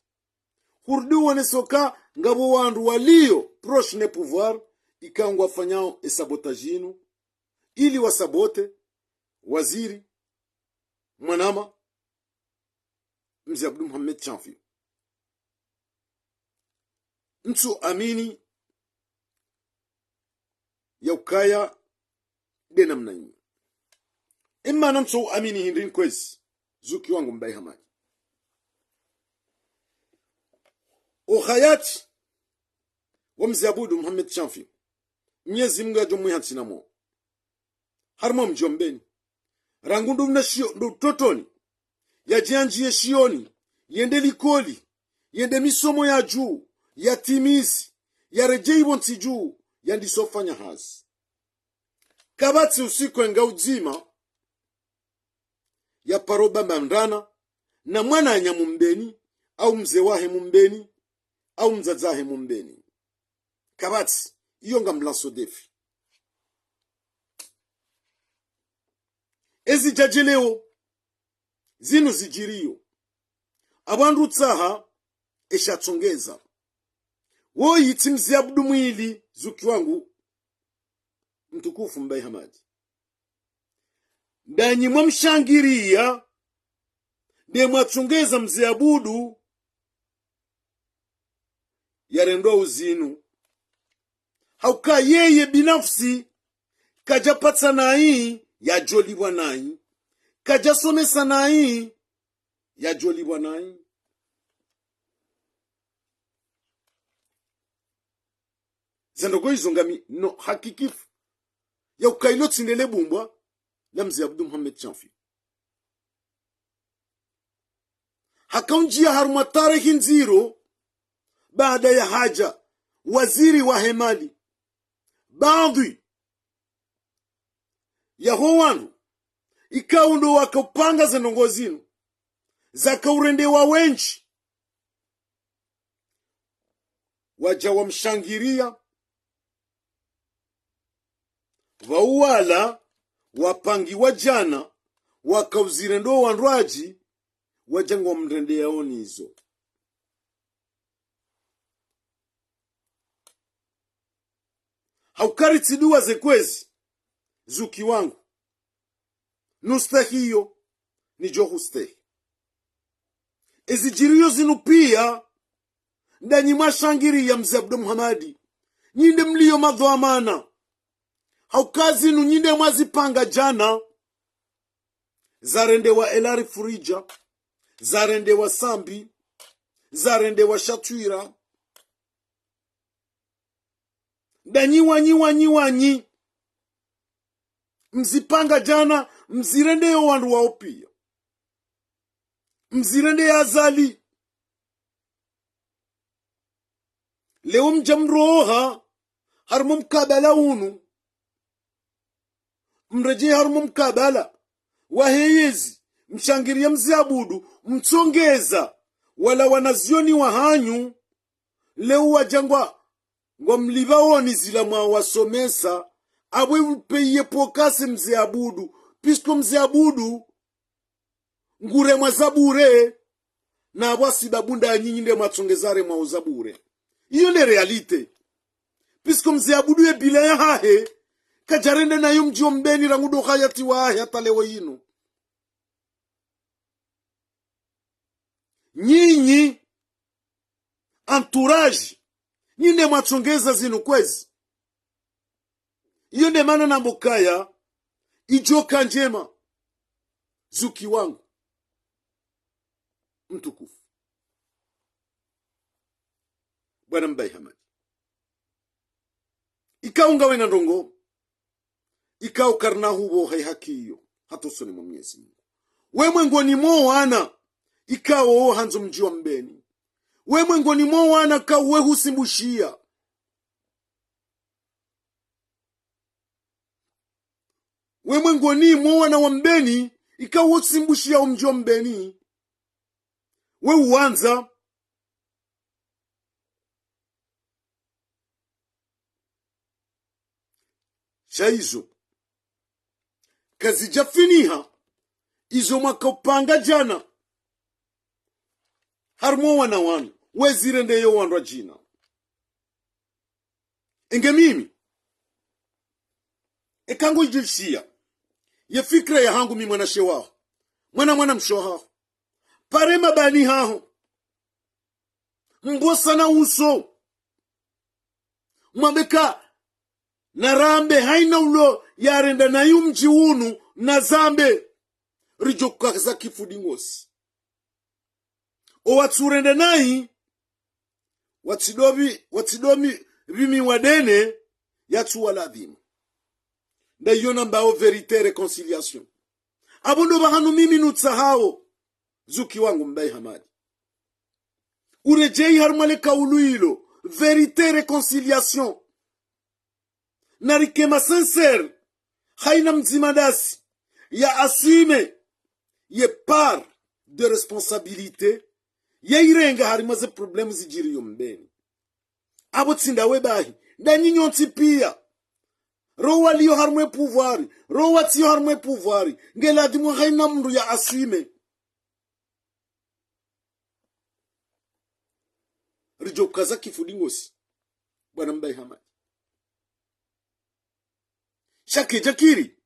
Hurudi uonesa uka ngapvo wandru waliyo proche ne pouvoir, ika ngwafanyao e sabotage inu, ili wasabote, waziri, mwanama, Mze Abdou Mohamed Chanfi. Ntsu amini ya ukaya nde namna inu. Imana ntsu amini hindri nkwezi, zuki wangu Mbaye Hamadi. O hayati wa Mze Abdou Mohamed Chanfi, Mnyezi Mungu yadjo mwiha ntsina mo. Harimwa mdji wa Mbeni. Rangu ndo mna shio, ndo utotoni. Yadje yandjiye shioni, yende likoli, yende misomo ya juu, yatimizi, yaredjeyi pvo ntsi juu, yandiso fanya hazi. Kapvatsi usiku enga udzima, yaparo bamba ndrana, na mwananya Mumbeni, au mze wahe Mumbeni, au mdzadze wahe Mumbeni. Kapvatsi, iyo ngamlanso défi. Ezi djadje leo, zinu zidjiriyo. Apvo wandru tsaha, esha tsongeza. Woyi tsi Mze Abdou Mwili, zuki wangu, mtukufu Mbaye Hamadi. Ndanyi mwamshangiriya, nde mwatsongeza Mze Abdou, yarendwa uzinu. Hauka yeye binafsi, kadjapatsa nayi, yadjolipvwa nayi. Kadjasomesa nayi, yadjolipvwa nayi. Zendrongoo izo ngami no hakikifu ya uka ilo tsi ndele bumbwa la Mze Abdu Muhammad Shanfi. Hakaundjia harumwa tarehi ndziro, baada ya hadja waziri wahe mali, baadhwi yaho wandru ikao ndo wakaupanga zendrongoo zinu, zakaurendewa wendji, wadja wamshangiria. Pvauwala wapangiwa djana, wakauzirendea wandru wadji, wadja ngwamrendeao nizo. Hauka ritsi dua ze kwezi, zuki wangu. Nustehi iyo, nidjo hustehi. Ezidjiriyo zinu pia, ndanyi mwashangiriya Mze Abdu Muhamadi, nyi nde mliyo madhwamana. Hauka zinu nyi nde mwazipanga djana. Zarendewa Elari Furija, zarendewa Sambi, zarendewa Shatwira. Ndanyi wanyi, wanyi, wanyi. Mzipanga djana, mzirendeyo wandru wao pia. Mzirendeye Azali. Leo mdja mroha, harumwa mkabala unu. Mredjei harumwa mkabala wahe yezi, mshangiriya Mze Abudu, mtsongeza wala wanazioni wahanyu. Leo wadja ngwa, ngwamlipvaoni zila mwawasomesa, apvo upeye pokase Mze Abudu, puisque Mze Abudu nguremwa za bure, na apvo hasibabu ndanyi nyi nde mwatsongeza aremwao za bure. Iyo nde réalité. Puisque Mze Abudu ye bilan yahahe, kadjarenda nayo mdji wa Mbeni rangu ndo uhayati wahahe hata leo yinu. Nyinyi, entourage, nyi nde mwatsongeza zinu kwezi. Iyo nde mana nambo kaya, idjoka ndjema, zuki wangu mtukufu. Bwana Mbaye Hamadi. Ikao ngawe na ndrongoo, ikao karina hupvo hayi haki iyo, hata usoni mwa Mwenyezi Mungu. We mwengoni mwa wana, ikao handzo mdji wa Mbeni. We mwengoni mwa wana ikao we husimbushiya. We mwengoni mwa wana wa Mbeni, ikao we husimbushiya omdji wa Mbeni. We uwandza. Sha izo kazidjafiniha, izo mwakaupanga djana harumwa wana wanu, wezirendeyo wandru wadjina. Enge mimi, eka ngodjishiya ye fikira yahangu mi mwanashe waho, mwana mwanamshe waho, pare mabani haho, mbosana uso, mwambe ka narambe, haina ulo yarenda nayi omdji unu nazambe, ridjokaza kifudi ngosi. Owatsurenda nayi, watsidobi, watsidomi bimi wadene, yatsuwa ladhimu. Ndayiyo nambao vérité réconciliation. Apvo ndo pvahanu mimi nutsahao, zuki wangu Mbaye Hamadi, uredjeyi harumwa le kaulu ilo, vérité réconciliation. Narike ma sincère, haina mdzima dasi ya assume ye part de responsabilité, yayirenge harimwa ze problème zidjiriyo Mbeni. Apvo tsi ndawe bahi, ndanyi nyontsi pia. Ro waliyo harumwa ye pouvoir, ro watsiyo harumwa ye pouvoir, nge ladhimu haina mndru ya assume. Ridjokaza kifudi ngosi, bwana Mbaye Hamadi. Sha kedjakiri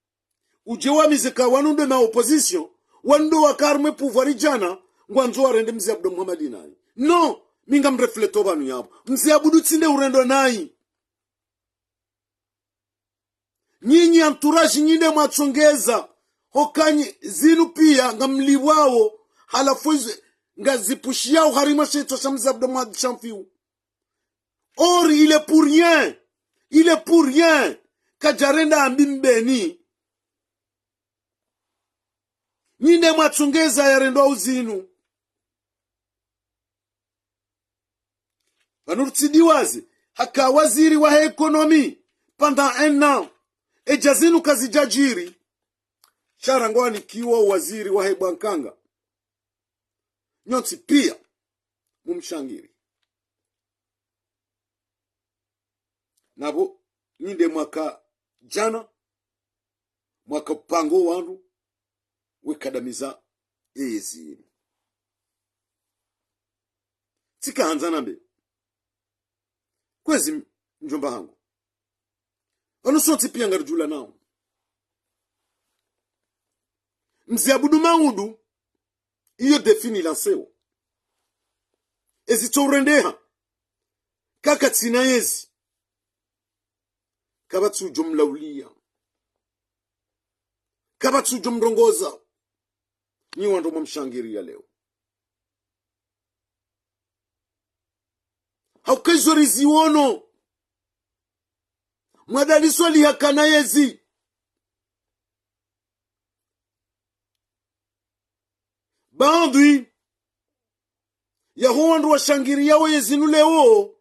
udje wamize ka wanu nde ma opposition, wanu ndo waka harumwa ye pouvoir djana, ngwandzo warende Mze Abdu Muhamadi nayi. Non, Mi ngamrefleto pvanu yapvo. Mze Abudu tsi nde urendwa nayi. Nyinyi entourage nyi nde mwatsongeza. Hoka nyi zinu pia ngamlipvwao. Halafu izo ngazipushiyao harimwa she shitswa sha Mze Abdou Mohamed Chanfiou. Or, il est pour rien. Il est pour rien. Kadjarenda mbi Mbeni. Nyi nde mwatsongeza yarendwao zinu. Pvanu rutsi diwaze, haka waziri wahe économie pendant un an. Edja zinu kazidjadjiri. Sha rangu anikiwa waziri wahe bwankanga. Nyontsi pia, mumshangiri. Napvo, nyi nde mwaka djana, mwaka pvango wandru, wekadamiza yezi yinu. Tsika handza nambe. Kwezi mdjomba hangu. Pvanu sontsi pia ngaridjulanao. Mze Abudu Maudu, iyo défi ni lancéo. Ezi tso urendeha. Kaka tsina yezi. Kapvatsi udjo mlaulia. Kapvatsi udjo mrongoza. Nyi wandru mwamshangiriya leo. Hauka izo riziwono. Mwadaliswa lihakana yezi. Baadhwi yaho wandru washangiriyao yezinu leo,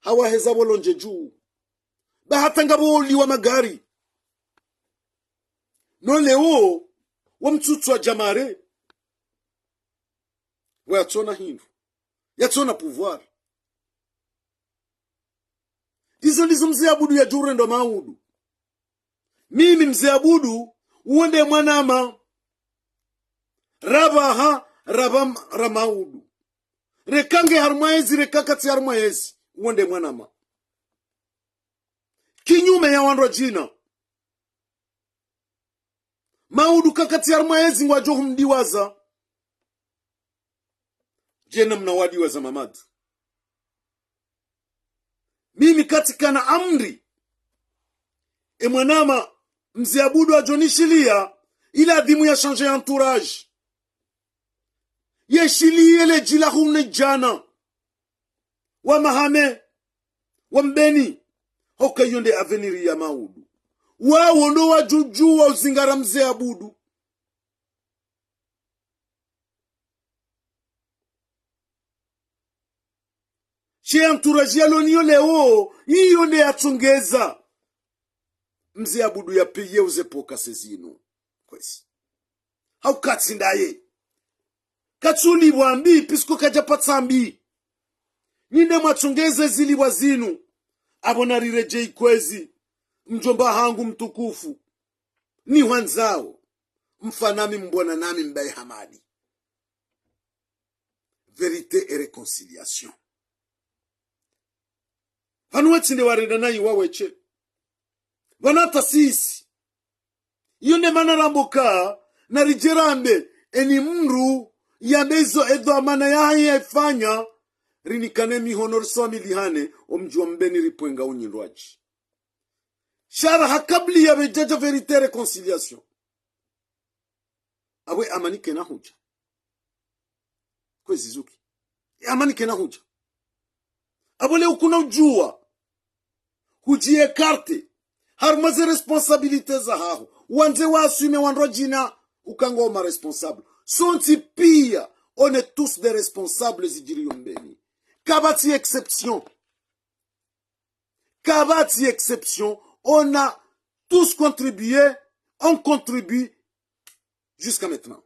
hawaheza pvo londje dju. Ba hata ngapvo uliwa magari. No leo, wamtsutswa djamare. Pvo yatsona hindru. Yatsona pouvoir. Izo ndizo Mze Abudu yadjo urendwa Maudu. Mimi Mze Abudu, uwo nde mwanama. Rapvaha, rapva, ra Maudu. Reka nge harumwa yezi, reka katsi harumwa yezi. Uwo nde mwanama. Kinyume ya wandru wadjina. Maudu kakatsi harumwa yezi ngwadjo humdiwaza. Djena mna wadiwaza Mamadu. Mimi katsi kana amri. E mwanama Mze Abudu adjo nishiliya, ila adhimu ya changer entourage. Yeshiliye le djila hune djana. Wa Mahame, wa Mbeni, hoka iyo nde avenir ya Maudu. Wawo ndo wadjudjuwa uzingara Mze Abudu. She entourage yalo nayo leo, iyo nde yatsongeza Mze Abudu ya payer uze pots cassés zinu. Kwezi. Hauka tsi ndaye. Katsulipvwa mbi, puisque kadjapatsa mbi. Nyi nde mwatsongeza zilipvwa zinu. Apvo nariredjeyi kwezi. Mdjomba hangu mtukufu. Nihwandzao. Mfa nami, mbona nami, Mbaye Hamadi. Vérité et réconciliation. Pvanu wetsi nde warenda nayi wawetshe. Pvanu hata sisi. Iyo nde mana ramboka, naridje rambe, eni mndru, yambe izo edhwamana yahahe yaifanya, rinikane mihono riswamilihane, omdji wa Mbeni ripvwenga unyindrwadji. Sha raha kabla yapvedjadja vérité réconciliation. Apvo e amani kayina hudja. Kwezi Zuki. E amani kayina hudja. Apvo leo kuna udjuwa. Hudji écarter. Harumwa ze responsabilités zahaho. Wandze wa assumer wandru wadjina uka ngwao ma responsables. Sontsi piya, on est tous des responsables zidjiriyo Mbeni. Kapvatsi exception. Kapvatsi exception, on a tous contribué, on contribue jusqu'à maintenant.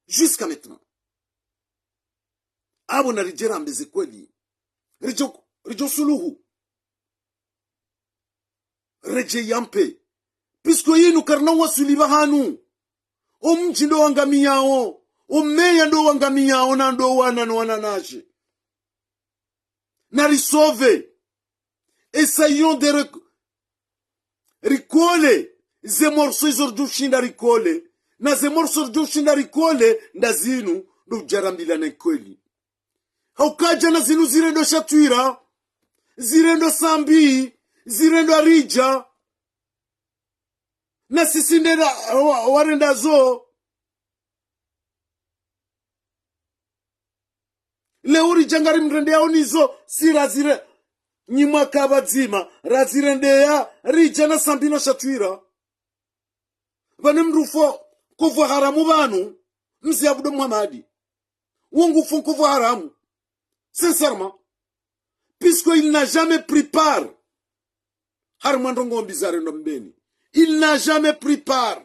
Jusqu'à maintenant. Apvo naridje rambe ze kweli. Ridjo, ridjo suluhu. Redjeyi ya mpve. Puisque yinu karina wasuli pvahanu. Omdji ndo wangamiyao. Omeya ndo wangamiyao na ndo wana no wananyashe. Nari sauver. Essayons de rec-, recoller ze morceaux izo ridjo shinda recoller. Na ze morceaux ridjo shinda recoller, nda zinu, Ndo udjarambilana kweli. Hauka djana zinu zirendwa Shatwira, zirendwa Sambi, zirendwa Ridja. Na sisi ndera wa-, warenda zo. Leo Ridja ngarimrendeao nizo, si razire-, nyi mwaka pvadzima, razirendea Ridja na Sambi na Shatwira. Pvanu mdru ufo nkovu haramu pvanu, mze Abdou Mohamed. Wo ngu ufo nkovu haramu. Sincèrement. Puisque il n'a jamais pris part harimwa ndrongoo mbi zarendwa Mbeni. Il n'a jamais pris part.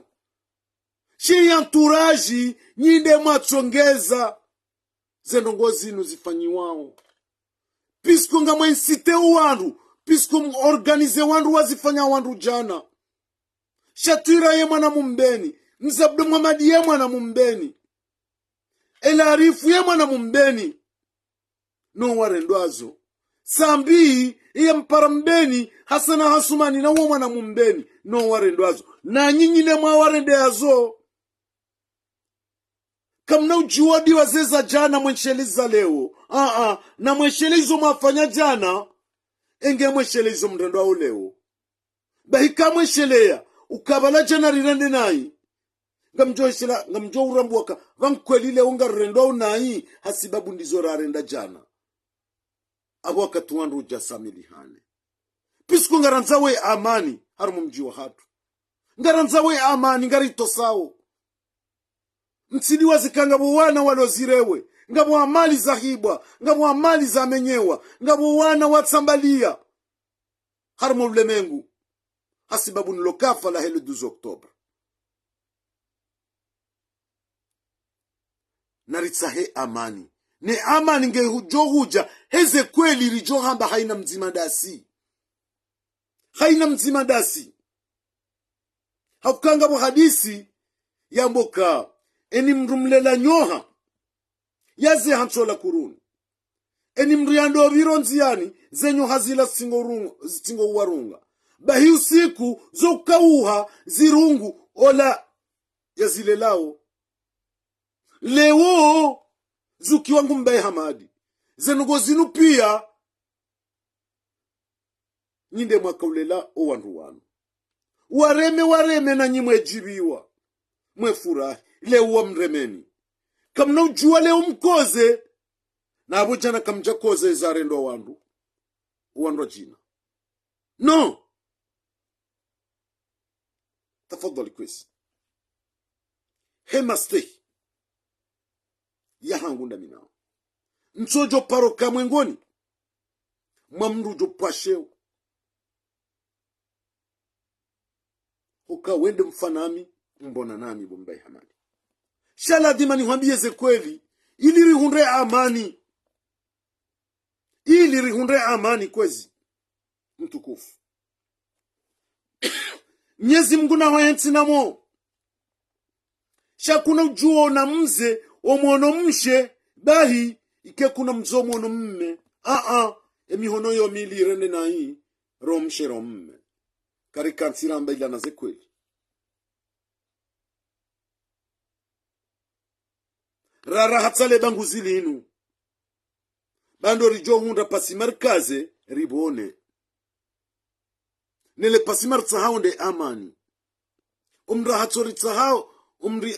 She entourage, nyi nde mwatsongeza ze ndrongoo zinu zifanyiwao. Puisque ngamwa inciter wandru, puisque m-, organiser wandru wazifanya wandru djana. Shatwira ye mwana Mumbeni, mze Abdou Mohamed ye mwana Mumbeni. El Arif ye mwana Mumbeni. No warendwa zo. Sambi ye mpara Mbeni, Hasana Hasumani na wo mwana Mumbeni. No warendwa zo. Na nyinyi ne mwawarendea zo. Kamna udjuwa diwa zeza djana mwenshele za leo. Aa, na mwenshele izo mwafanya djana, enge mwenshele izo mrendwao leo. Bahi ka mwensheleya, ukapvala djana rirende nayi. Ngamdjo hishila, ngamdjo urambuwa ka, pvanu kweli leo ngarirendwao nayi, hasibabu ndizo rarenda djana. Apvo wakati wandru udja samilihane. Puisque ngarandzao ye amani, harimwa mdji wahatru. Ngarandzao ye amani, ngaritosao. Mtsidi wazika ngapvo wana walozirewe, ngapvo amali zahibwa, ngapvo amali zamenyewa, ngapvo wana watsambaliya. Harimwa ulemengu. Hasibabu nilo kafa lahe le douze octobre. Naritsahe amani. Ne amani ngedjo hudja, heze kweli ridjo hamba haina mdzima ndasi. Haina mdzima ndasi. Hauka ngapvo hadisi yamboka, eni mdru mlela nyoha, yaze hantsola kuruni. Eni mdru yandopviro ndziyani, ze nyoha zila zitsingo rung-, zitsingo uwarunga. Bahi usiku, zo ukauha, zirungu, ola yazilelao. Leo, zuki wangu mbaye Hamadi. Ze ndrongoo zinu piya, nyi nde mwakaulela o wandru wanu. Wareme, wareme na nyi mwedjibiwa. Mwefurahi. Leo wamremeni. Kamna udjuwa leo mkoze. Na apvo djana kamdja koze zarendwa wandru. Wandru wa djina. No. Tafadhali kwezi. He mastehi. Ya hangu ndaminao. Ntsodjo paro kamwengoni. Mwa mdru djo pvwasheo. Huka wende mfa nami, mbona nami bo mbaye Hamadi. Sha ladhima nihwambiye ze kweli, ili rihundre amani. Ili rihundre amani kwezi. Mtukufu. Mnyezi Mngu nahwentsi namo. Sha kuna udjuwo na mze omwono mshe, bahi, ike kuna mze omwono mme. Aa, emihono yo mili irende nayi, ro mshe ro mme. Karikantsi ramba ilana ze kweli. Rara hatsa le banguzi linu. Ba ndo ridjo hundra pasi markaze ribone. Nele pasi maritsahao nde amani. Omdru hatso ritsahao, omdru,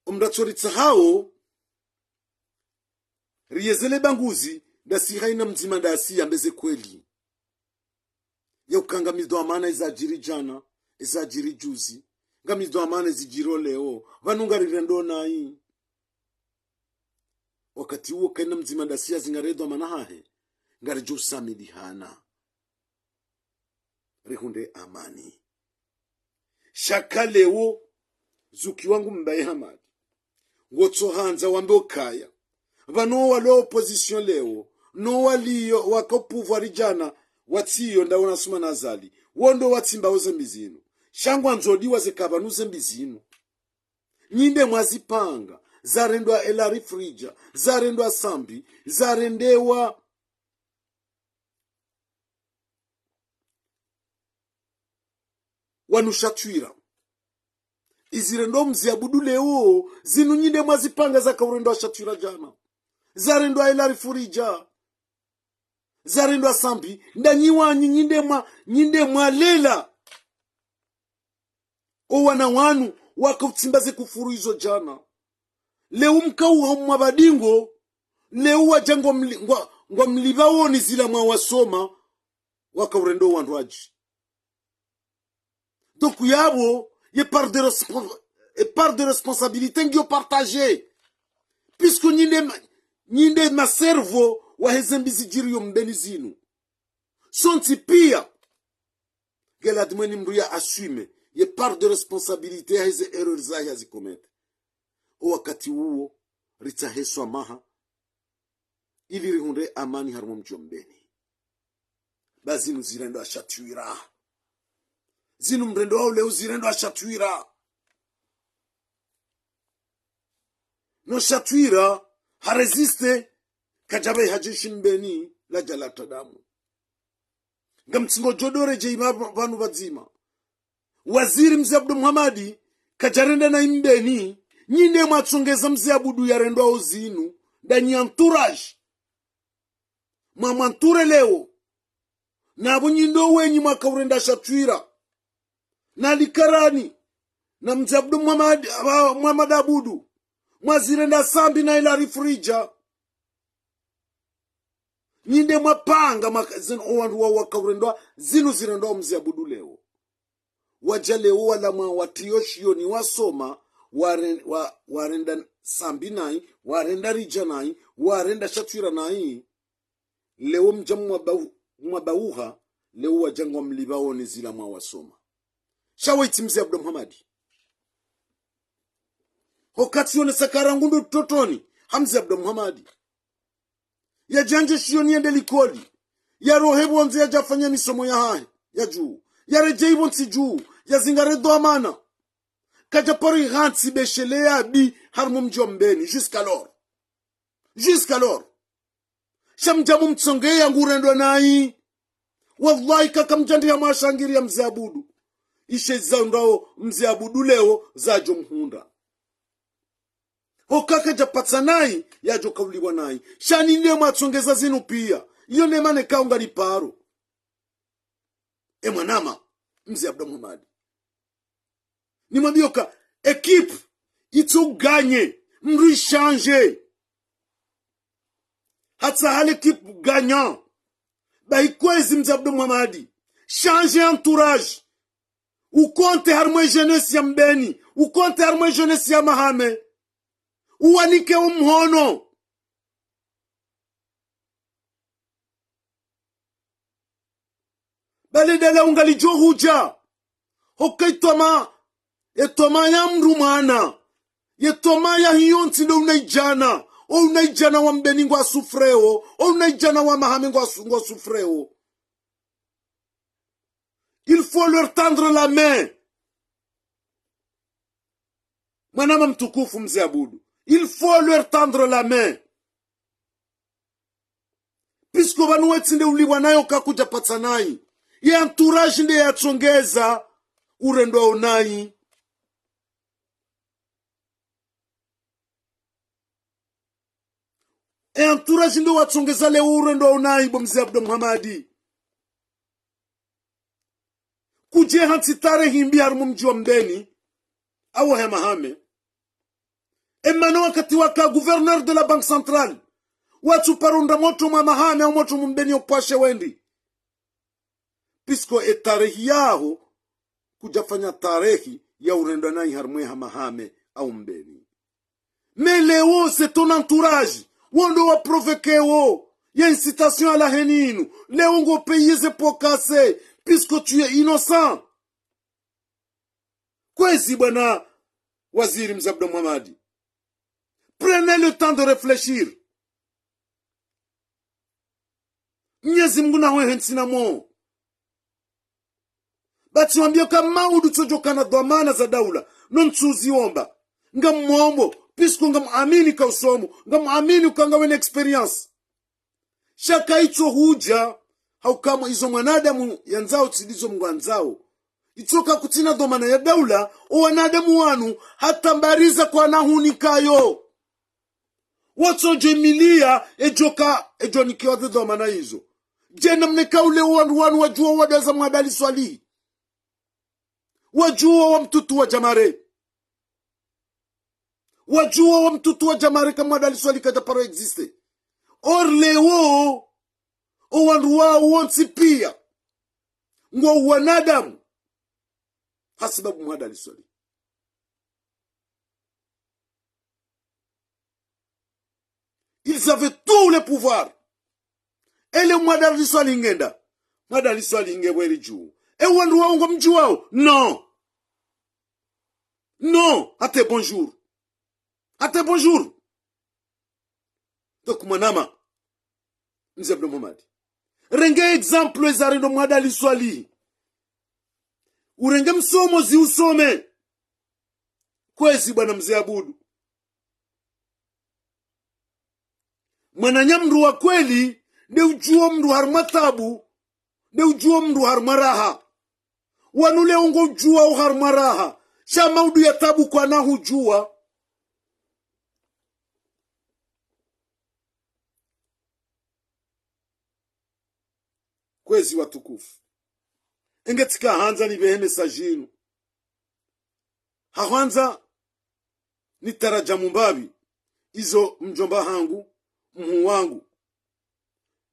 omdru hatso ritsahao, riyezele banguzi, ndasi haina mdzima ndasi yambe ze kweli. Ya uka ngami dhwamana ezadjiri djana, ezadjiri juzi, ngami dhwamana ezidjiro leo, pvanu ngarirendo nayi. Wakati uwo kaina mdzima ndasi yazi ngare dhwamana hahe, ngaridjo usamilihana. Rihundre amani. Sha ka leo, zuki wangu mbaye Hamadi. Ngotso handza wambe okaya. Pvanu walo opposition leo, no waliyo waka o pouvoir djana, watsiyo ndawo na Assoumani Azali. Wo ndo watsimbao ze mbi zinu. Sha ngwandzo diwa ze ka pvanu ze mbi zinu. Nyi nde mwazipanga, zarendwa El Arif Ridja, zarendwa Sambi, zarendewa wanu Shatwira. Izi rendwa Mze Abudu leo, zinu nyi nde mwazipanga zaka urendwa Shatwira djana. Zarendwa Elari Furija. Zarendwa Sambi, nda nyi wanyi, nyi nde mwa, nyi nde mwalela. O wana wanu, waka utsimba ze kufuru izo djana. Leo mkauha mwa badingo, leo wadja ngwa mli-, ngwa, ngwa mlipvaoni zila mwawasoma, waka urendwa wandru wadji. Donc, yapvo, ye part de respons-, ye part de responsabilité ngiyo partagée. Puisque nyi nde ma-, nyi nde ma cerveau wahe ze mbi zidjiriyo Mbeni zinu. Sontsi pia. Ngeladhimwani mndru ya assume ye part de responsabilité yahe ze erreur zahe yazi commettre. O wakati uwo, ritsahe swamaha, ili rihundre amani harumwa mdji wa Mbeni. Ba zinu zirendwa Shatwira. Zinu mrendwa wao leo zirendwa Shatwira. No Shatwira, ha résister, kadjapva iha jeshi Mbeni, ladja latra damu. Ngamtsingo djodore dje ima pvanu pvadzima. Waziri Mze Abdu Muhamadi, kadjarenda na Mbeni, nyi nde mwatsongeza Mze Abudu yarendwa o zinu, nda nyi entourage. Mwa mwanture leo. Na apvo nyi ndo wenyi mwaka urenda Shatwira. Na Likarani. Na Mze Abdu Muhamadi, aba, Muhamadi Abudu. Mwazirenda Sambi na Elari Furija. Nyi nde mwapanga maka-, zinu o wandru wa waka urendwa, zinu zirendwa o Mze Abudu leo. Wadja leo wala mwa watriyo shioni wasoma, ware-, wa-, warenda Sambi nayi, warenda Rija nayi, warenda Shatwira nayi. Leo mdja mwabau-, mwabauha, leo wadja ngwa mlipvaoni zila mwawasoma. Sha waitsi Mze Abdu Muhamadi. Hokati yonesa karangu ndo totoni, ha Mze Abdu Muhamadi. Yadjandje shioni yende likoli. Yarohe pvondze yadjafanya misomo yahahe, ya dju. Yaredjei pvontsi dju, yazingare dhwamana. Kadjaparo ihantsi beshele yabi harumwa mdji wa Mbeni, jusqu'alors. Jusqu'alors. Sha mdja mumtsongeya ngurendwa nayi. Wallahi kaka mdja ndiha mwashangiriya Mze Abudu. Ishe zandrwao Mze Abudu leo zadjo mhundra. Ho kaka djapatsa nayi, yadjo kauliwa nayi. Sha nyi nde mwatsongeza zinu pia. Iyo ne mana kao ngaliparo. E mwanama, Mze Abdu Muhamadi. Nimwambiyo ka, équipe, itso gagner, mndru i changer. Hatsaha l'équipe gagnant. Bahi kwezi Mze Abdu Muhamadi. Changer entourage. Ukonte harumwa e jeunesse ya Mbeni. Ukonte harumwa e jeunesse ya Mahame. Uwanike o mhono. Bale dala ungalidjo hudja. Hoka itwama, etwama ya mndru mwana. Yetwama yahe yontsi ndo unaidjana. O unaidjana wa Mbeni ngwa souffreo. O unaidjana wa Mahame ngwa su-, ngwa souffreo. Il faut leur tendre la main. Mwanama mtukufu Mze Abudu. Il faut leur tendre la main. Puisque pvanu wetsi nde ulipvwa nayo ka kudjapatsa nayi. Ye entourage nde yatsongeza urendwao nayi. E entourage nde watsongeza leo urendwao nayi bo Mze Abdu Muhamadi. Kudje hantsi tarehi mbi harumwa mdji wa Mbeni, awo he Mahame. E mana wakati waka gouverneur de la Banque Centrale, watsu paro ndra motro mwa Mahame au motro mwa Mbeni opvashe wendi. Puisque e tarehi yaho, kudjafanya tarehi ya urendwa nayi harumwa ha Mahame au Mbeni. Mais leo, c'est ton entourage. Wo ndo wa provoquer wo. Ya incitation à la haine inu. Leo ngo payer ze pots cassés. Puisque tu es innocent. Kwezi bwana waziri Mze Abdu Muhamadi. Prenez le temps de réfléchir. Mnyezi Mngu nahwehentsi na mo. Ba tsiwambiyo ka maudu tsodjo kana dhwamana za daula, no ntsuziomba. Ngamwombo, puisque ngamwamini ka usomo, ngamwamini uka ngawena expérience. Sha ka itso hudja, hauka mo izo mwanadamu yandzao tsi ndizo Mngu andzao. Itsoka kutsina dhwamana ya daula, o wanadamu wanu hata mbariza kwana hunikayo. Watsodjemiliya edjoka, edjonikiwa ze dhwamana izo. Djena mneka ule wandru wanu wadjuwa wadaza Mwandali Swalihi. Wadjuwa wa mtutu wa Djamare. Wadjuwa wa mtutu wa Djamare ka Mwandali Swalihi kadja paro existe. Or leo, o wandru wao wontsi piya ngwao wanadamu hasibabu Mwandali Swalihi. Ils avaient tout le pouvoir. Ele Mwandali Swalihi ngenda. Mwandali Swalihi nge weri dju. E wandru wao ngwamdjuwao? Non. Non. Hata bonjour. Hata bonjour. Donc, mwanama, Mze Abdou Mohamed, renge exemple eza rendo Mwandali Swalihi. Urenge msomo zi usome. Kwezi bwana Mze Abudu. Mwananya mndru wa kweli, nde udjuwa mndru harumwa tabu, nde udjuwa mndru harumwa raha. Wanu leo ngudjuwa o harumwa raha. Sha maudu ya tabu kwana hudjuwa. Kwezi watukufu. Enge tsika handza nipvehe message inu. Ha hwandza nitarajamu mbapvi izo mdjomba hangu, mhuu wangu.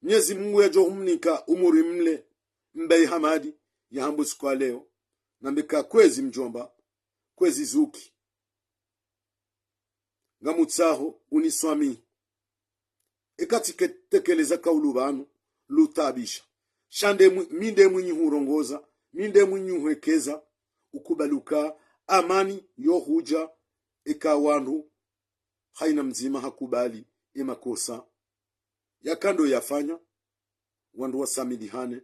Mnyezi Mungu yadjo humnika umuri mle, Mbayi Hamadi, ya hambwe siku ya leo. Nambe ka kwezi mdjomba, kwezi Zuki. Ngamutsaho uniswamihi. Eka tsike tekeleza kaulu pvanu, lutaabisha. Sha nde mwi-, mi nde mwinyi hurongoza, mi nde mwinyi huhekeza, ukubali uka amani yo hudja, eka wandru, haina mdzima hakubali e makosa yaka ndo yafanya, wandru wasamilihane,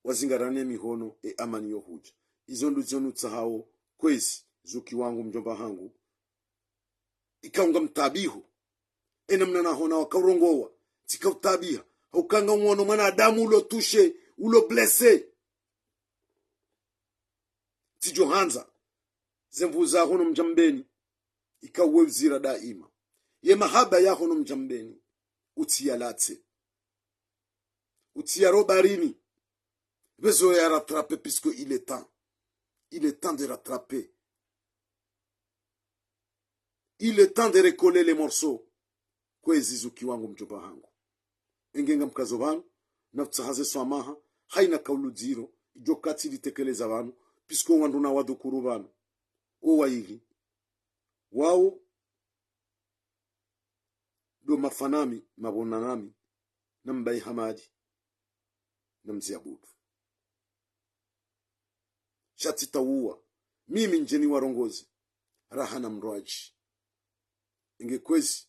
wazingarane mihono, e amani yo hudja. Izo nduzo nutsahao, kwezi, Zuki wangu, mdjomba hangu. Ika unga mtaabiho. E namna nahona wakaurongowa, tsika utaabiha. Hauka nga uwono mwanadamu ulo touché, ulo blessé. Tsidjo handza ze nvu zaho no mdjambeni, ika uwe uzira daima. Ye mahaba yaho no mdjambeni, utsiyalatse. Utsiyarobarini. Bezo ya rattraper, puisque il est temps. Il est temps de rattraper. Il est temps de recoller les morceaux. Kwezi Zuki wangu, mdjomba hangu. Enge ngamkazo pvanu, nafutsahaze swamaha, haina kaulu dziro, idjo katsi litekeleza pvanu, puisque wandru nawadhukuru pvanu. O wayili. Wao, ndo mafanami, mabonanami, na Mbayi Hamadi, na Mze Abudu. Sha tsitawuwa, mimi ndjeni warongozi, raha na mrwadji. Enge kwezi,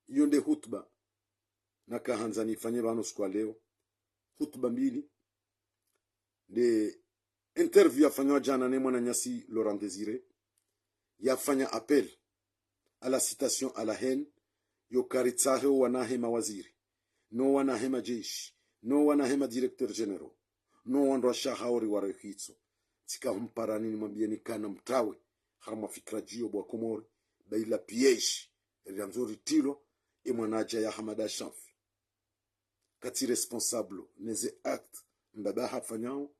iyo nde hutuba naka handza nifanye pvanu siku ya leo. Hutuba mbili, nde interview yafanywa djana ne mwananyasi Laurent Désiré, yafanya appel à la citation à la haine, yo karitsahe o wanahe mawaziri, no wanahe majeshi, no wanahe madirecteurs généraux, no wandru washe hao riwarehitso. Tsika humparani nimwambiyeni kana mtrawe, harumwa fikira djiyo bwa Komori, ba ila piège, riandzo ritilwa, e mwanadja ya Hamada Shanfi. Katsi responsable neze acte mbaba hafanyao,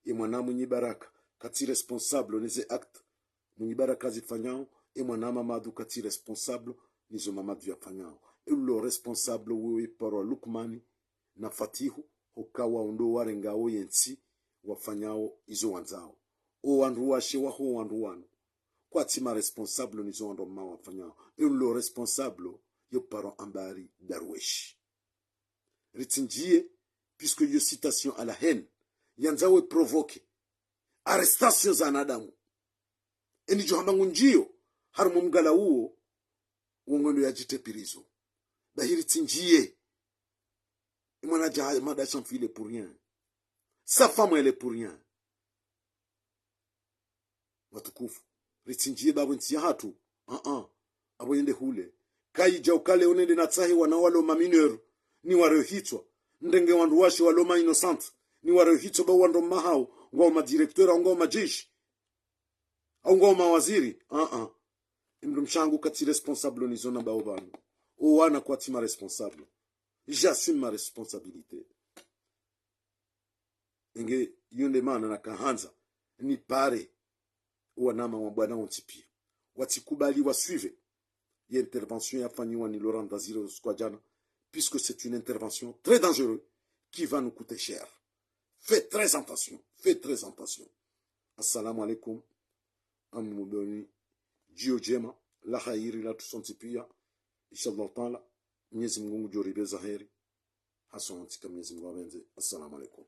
ye mwana Mwinyi Baraka, katsi responsable neze acte Mwinyi Baraka zifanyao, ye mwana Mamadu katsi responsable nizo Mamadu yafanyao. Ye ulo responsable wewe parwa Lukmani na Fatihu, hoka wao ndo warengao yentsi, wafanyao izo wandzao. O wandru washe waho wandru wanu, kwatsi ma responsable nizo wandru wanu wafanyao. Ye ulo responsable, yo parwa Ambari Darweshi. Ritsindjiye, puisque yo citation à la haine, yandzawo provoquer arrestation za wanadamu. Eni djo hamba ngundjiyo harumwa mgala uwo, wo ngwendo yadjitepirizo. Bahi ritsindjiye, e mwanadja Hamada Shanfi il est pour rien. Sa femme elle est pour rien. Watukufu, ritsindjiye bapvo ntsi yahatru. Ah, ah. Apvo yende hule. Kayidja uka leo nende natsahe wana walo ma mineurs, niwarehitswa. Ndenge wandru washe walo ma innocents, niwarehitswa ba wandru mahao, ngwao madirecteur, au ngwao majeshi, au ngwao mawaziri. Ah, ah. Emdrumshe wangu katsi responsable nizo nambao pvanu. Owana kwatsi ma responsable. J'assume ma responsabilité. Enge, iyo nde maana nakahandza nipare owanama wa bwana wontsi pia. Watsikubali wasuive ye intervention yafanyiwa ni Laurent Ndazire usiku wa jana, puisque c'est une intervention très dangereuse qui va nous coûter cher. Faites très attention, faites très attention. Assalamu alaikum. Amumubeni djio djema, la kheri la tusontsi pia. Inshallah Taala, Mwenyezi Mungu ngudjo ripveza heri. Hasontsi ka Mwenyezi Mungu apvendze. Assalamu alaikum.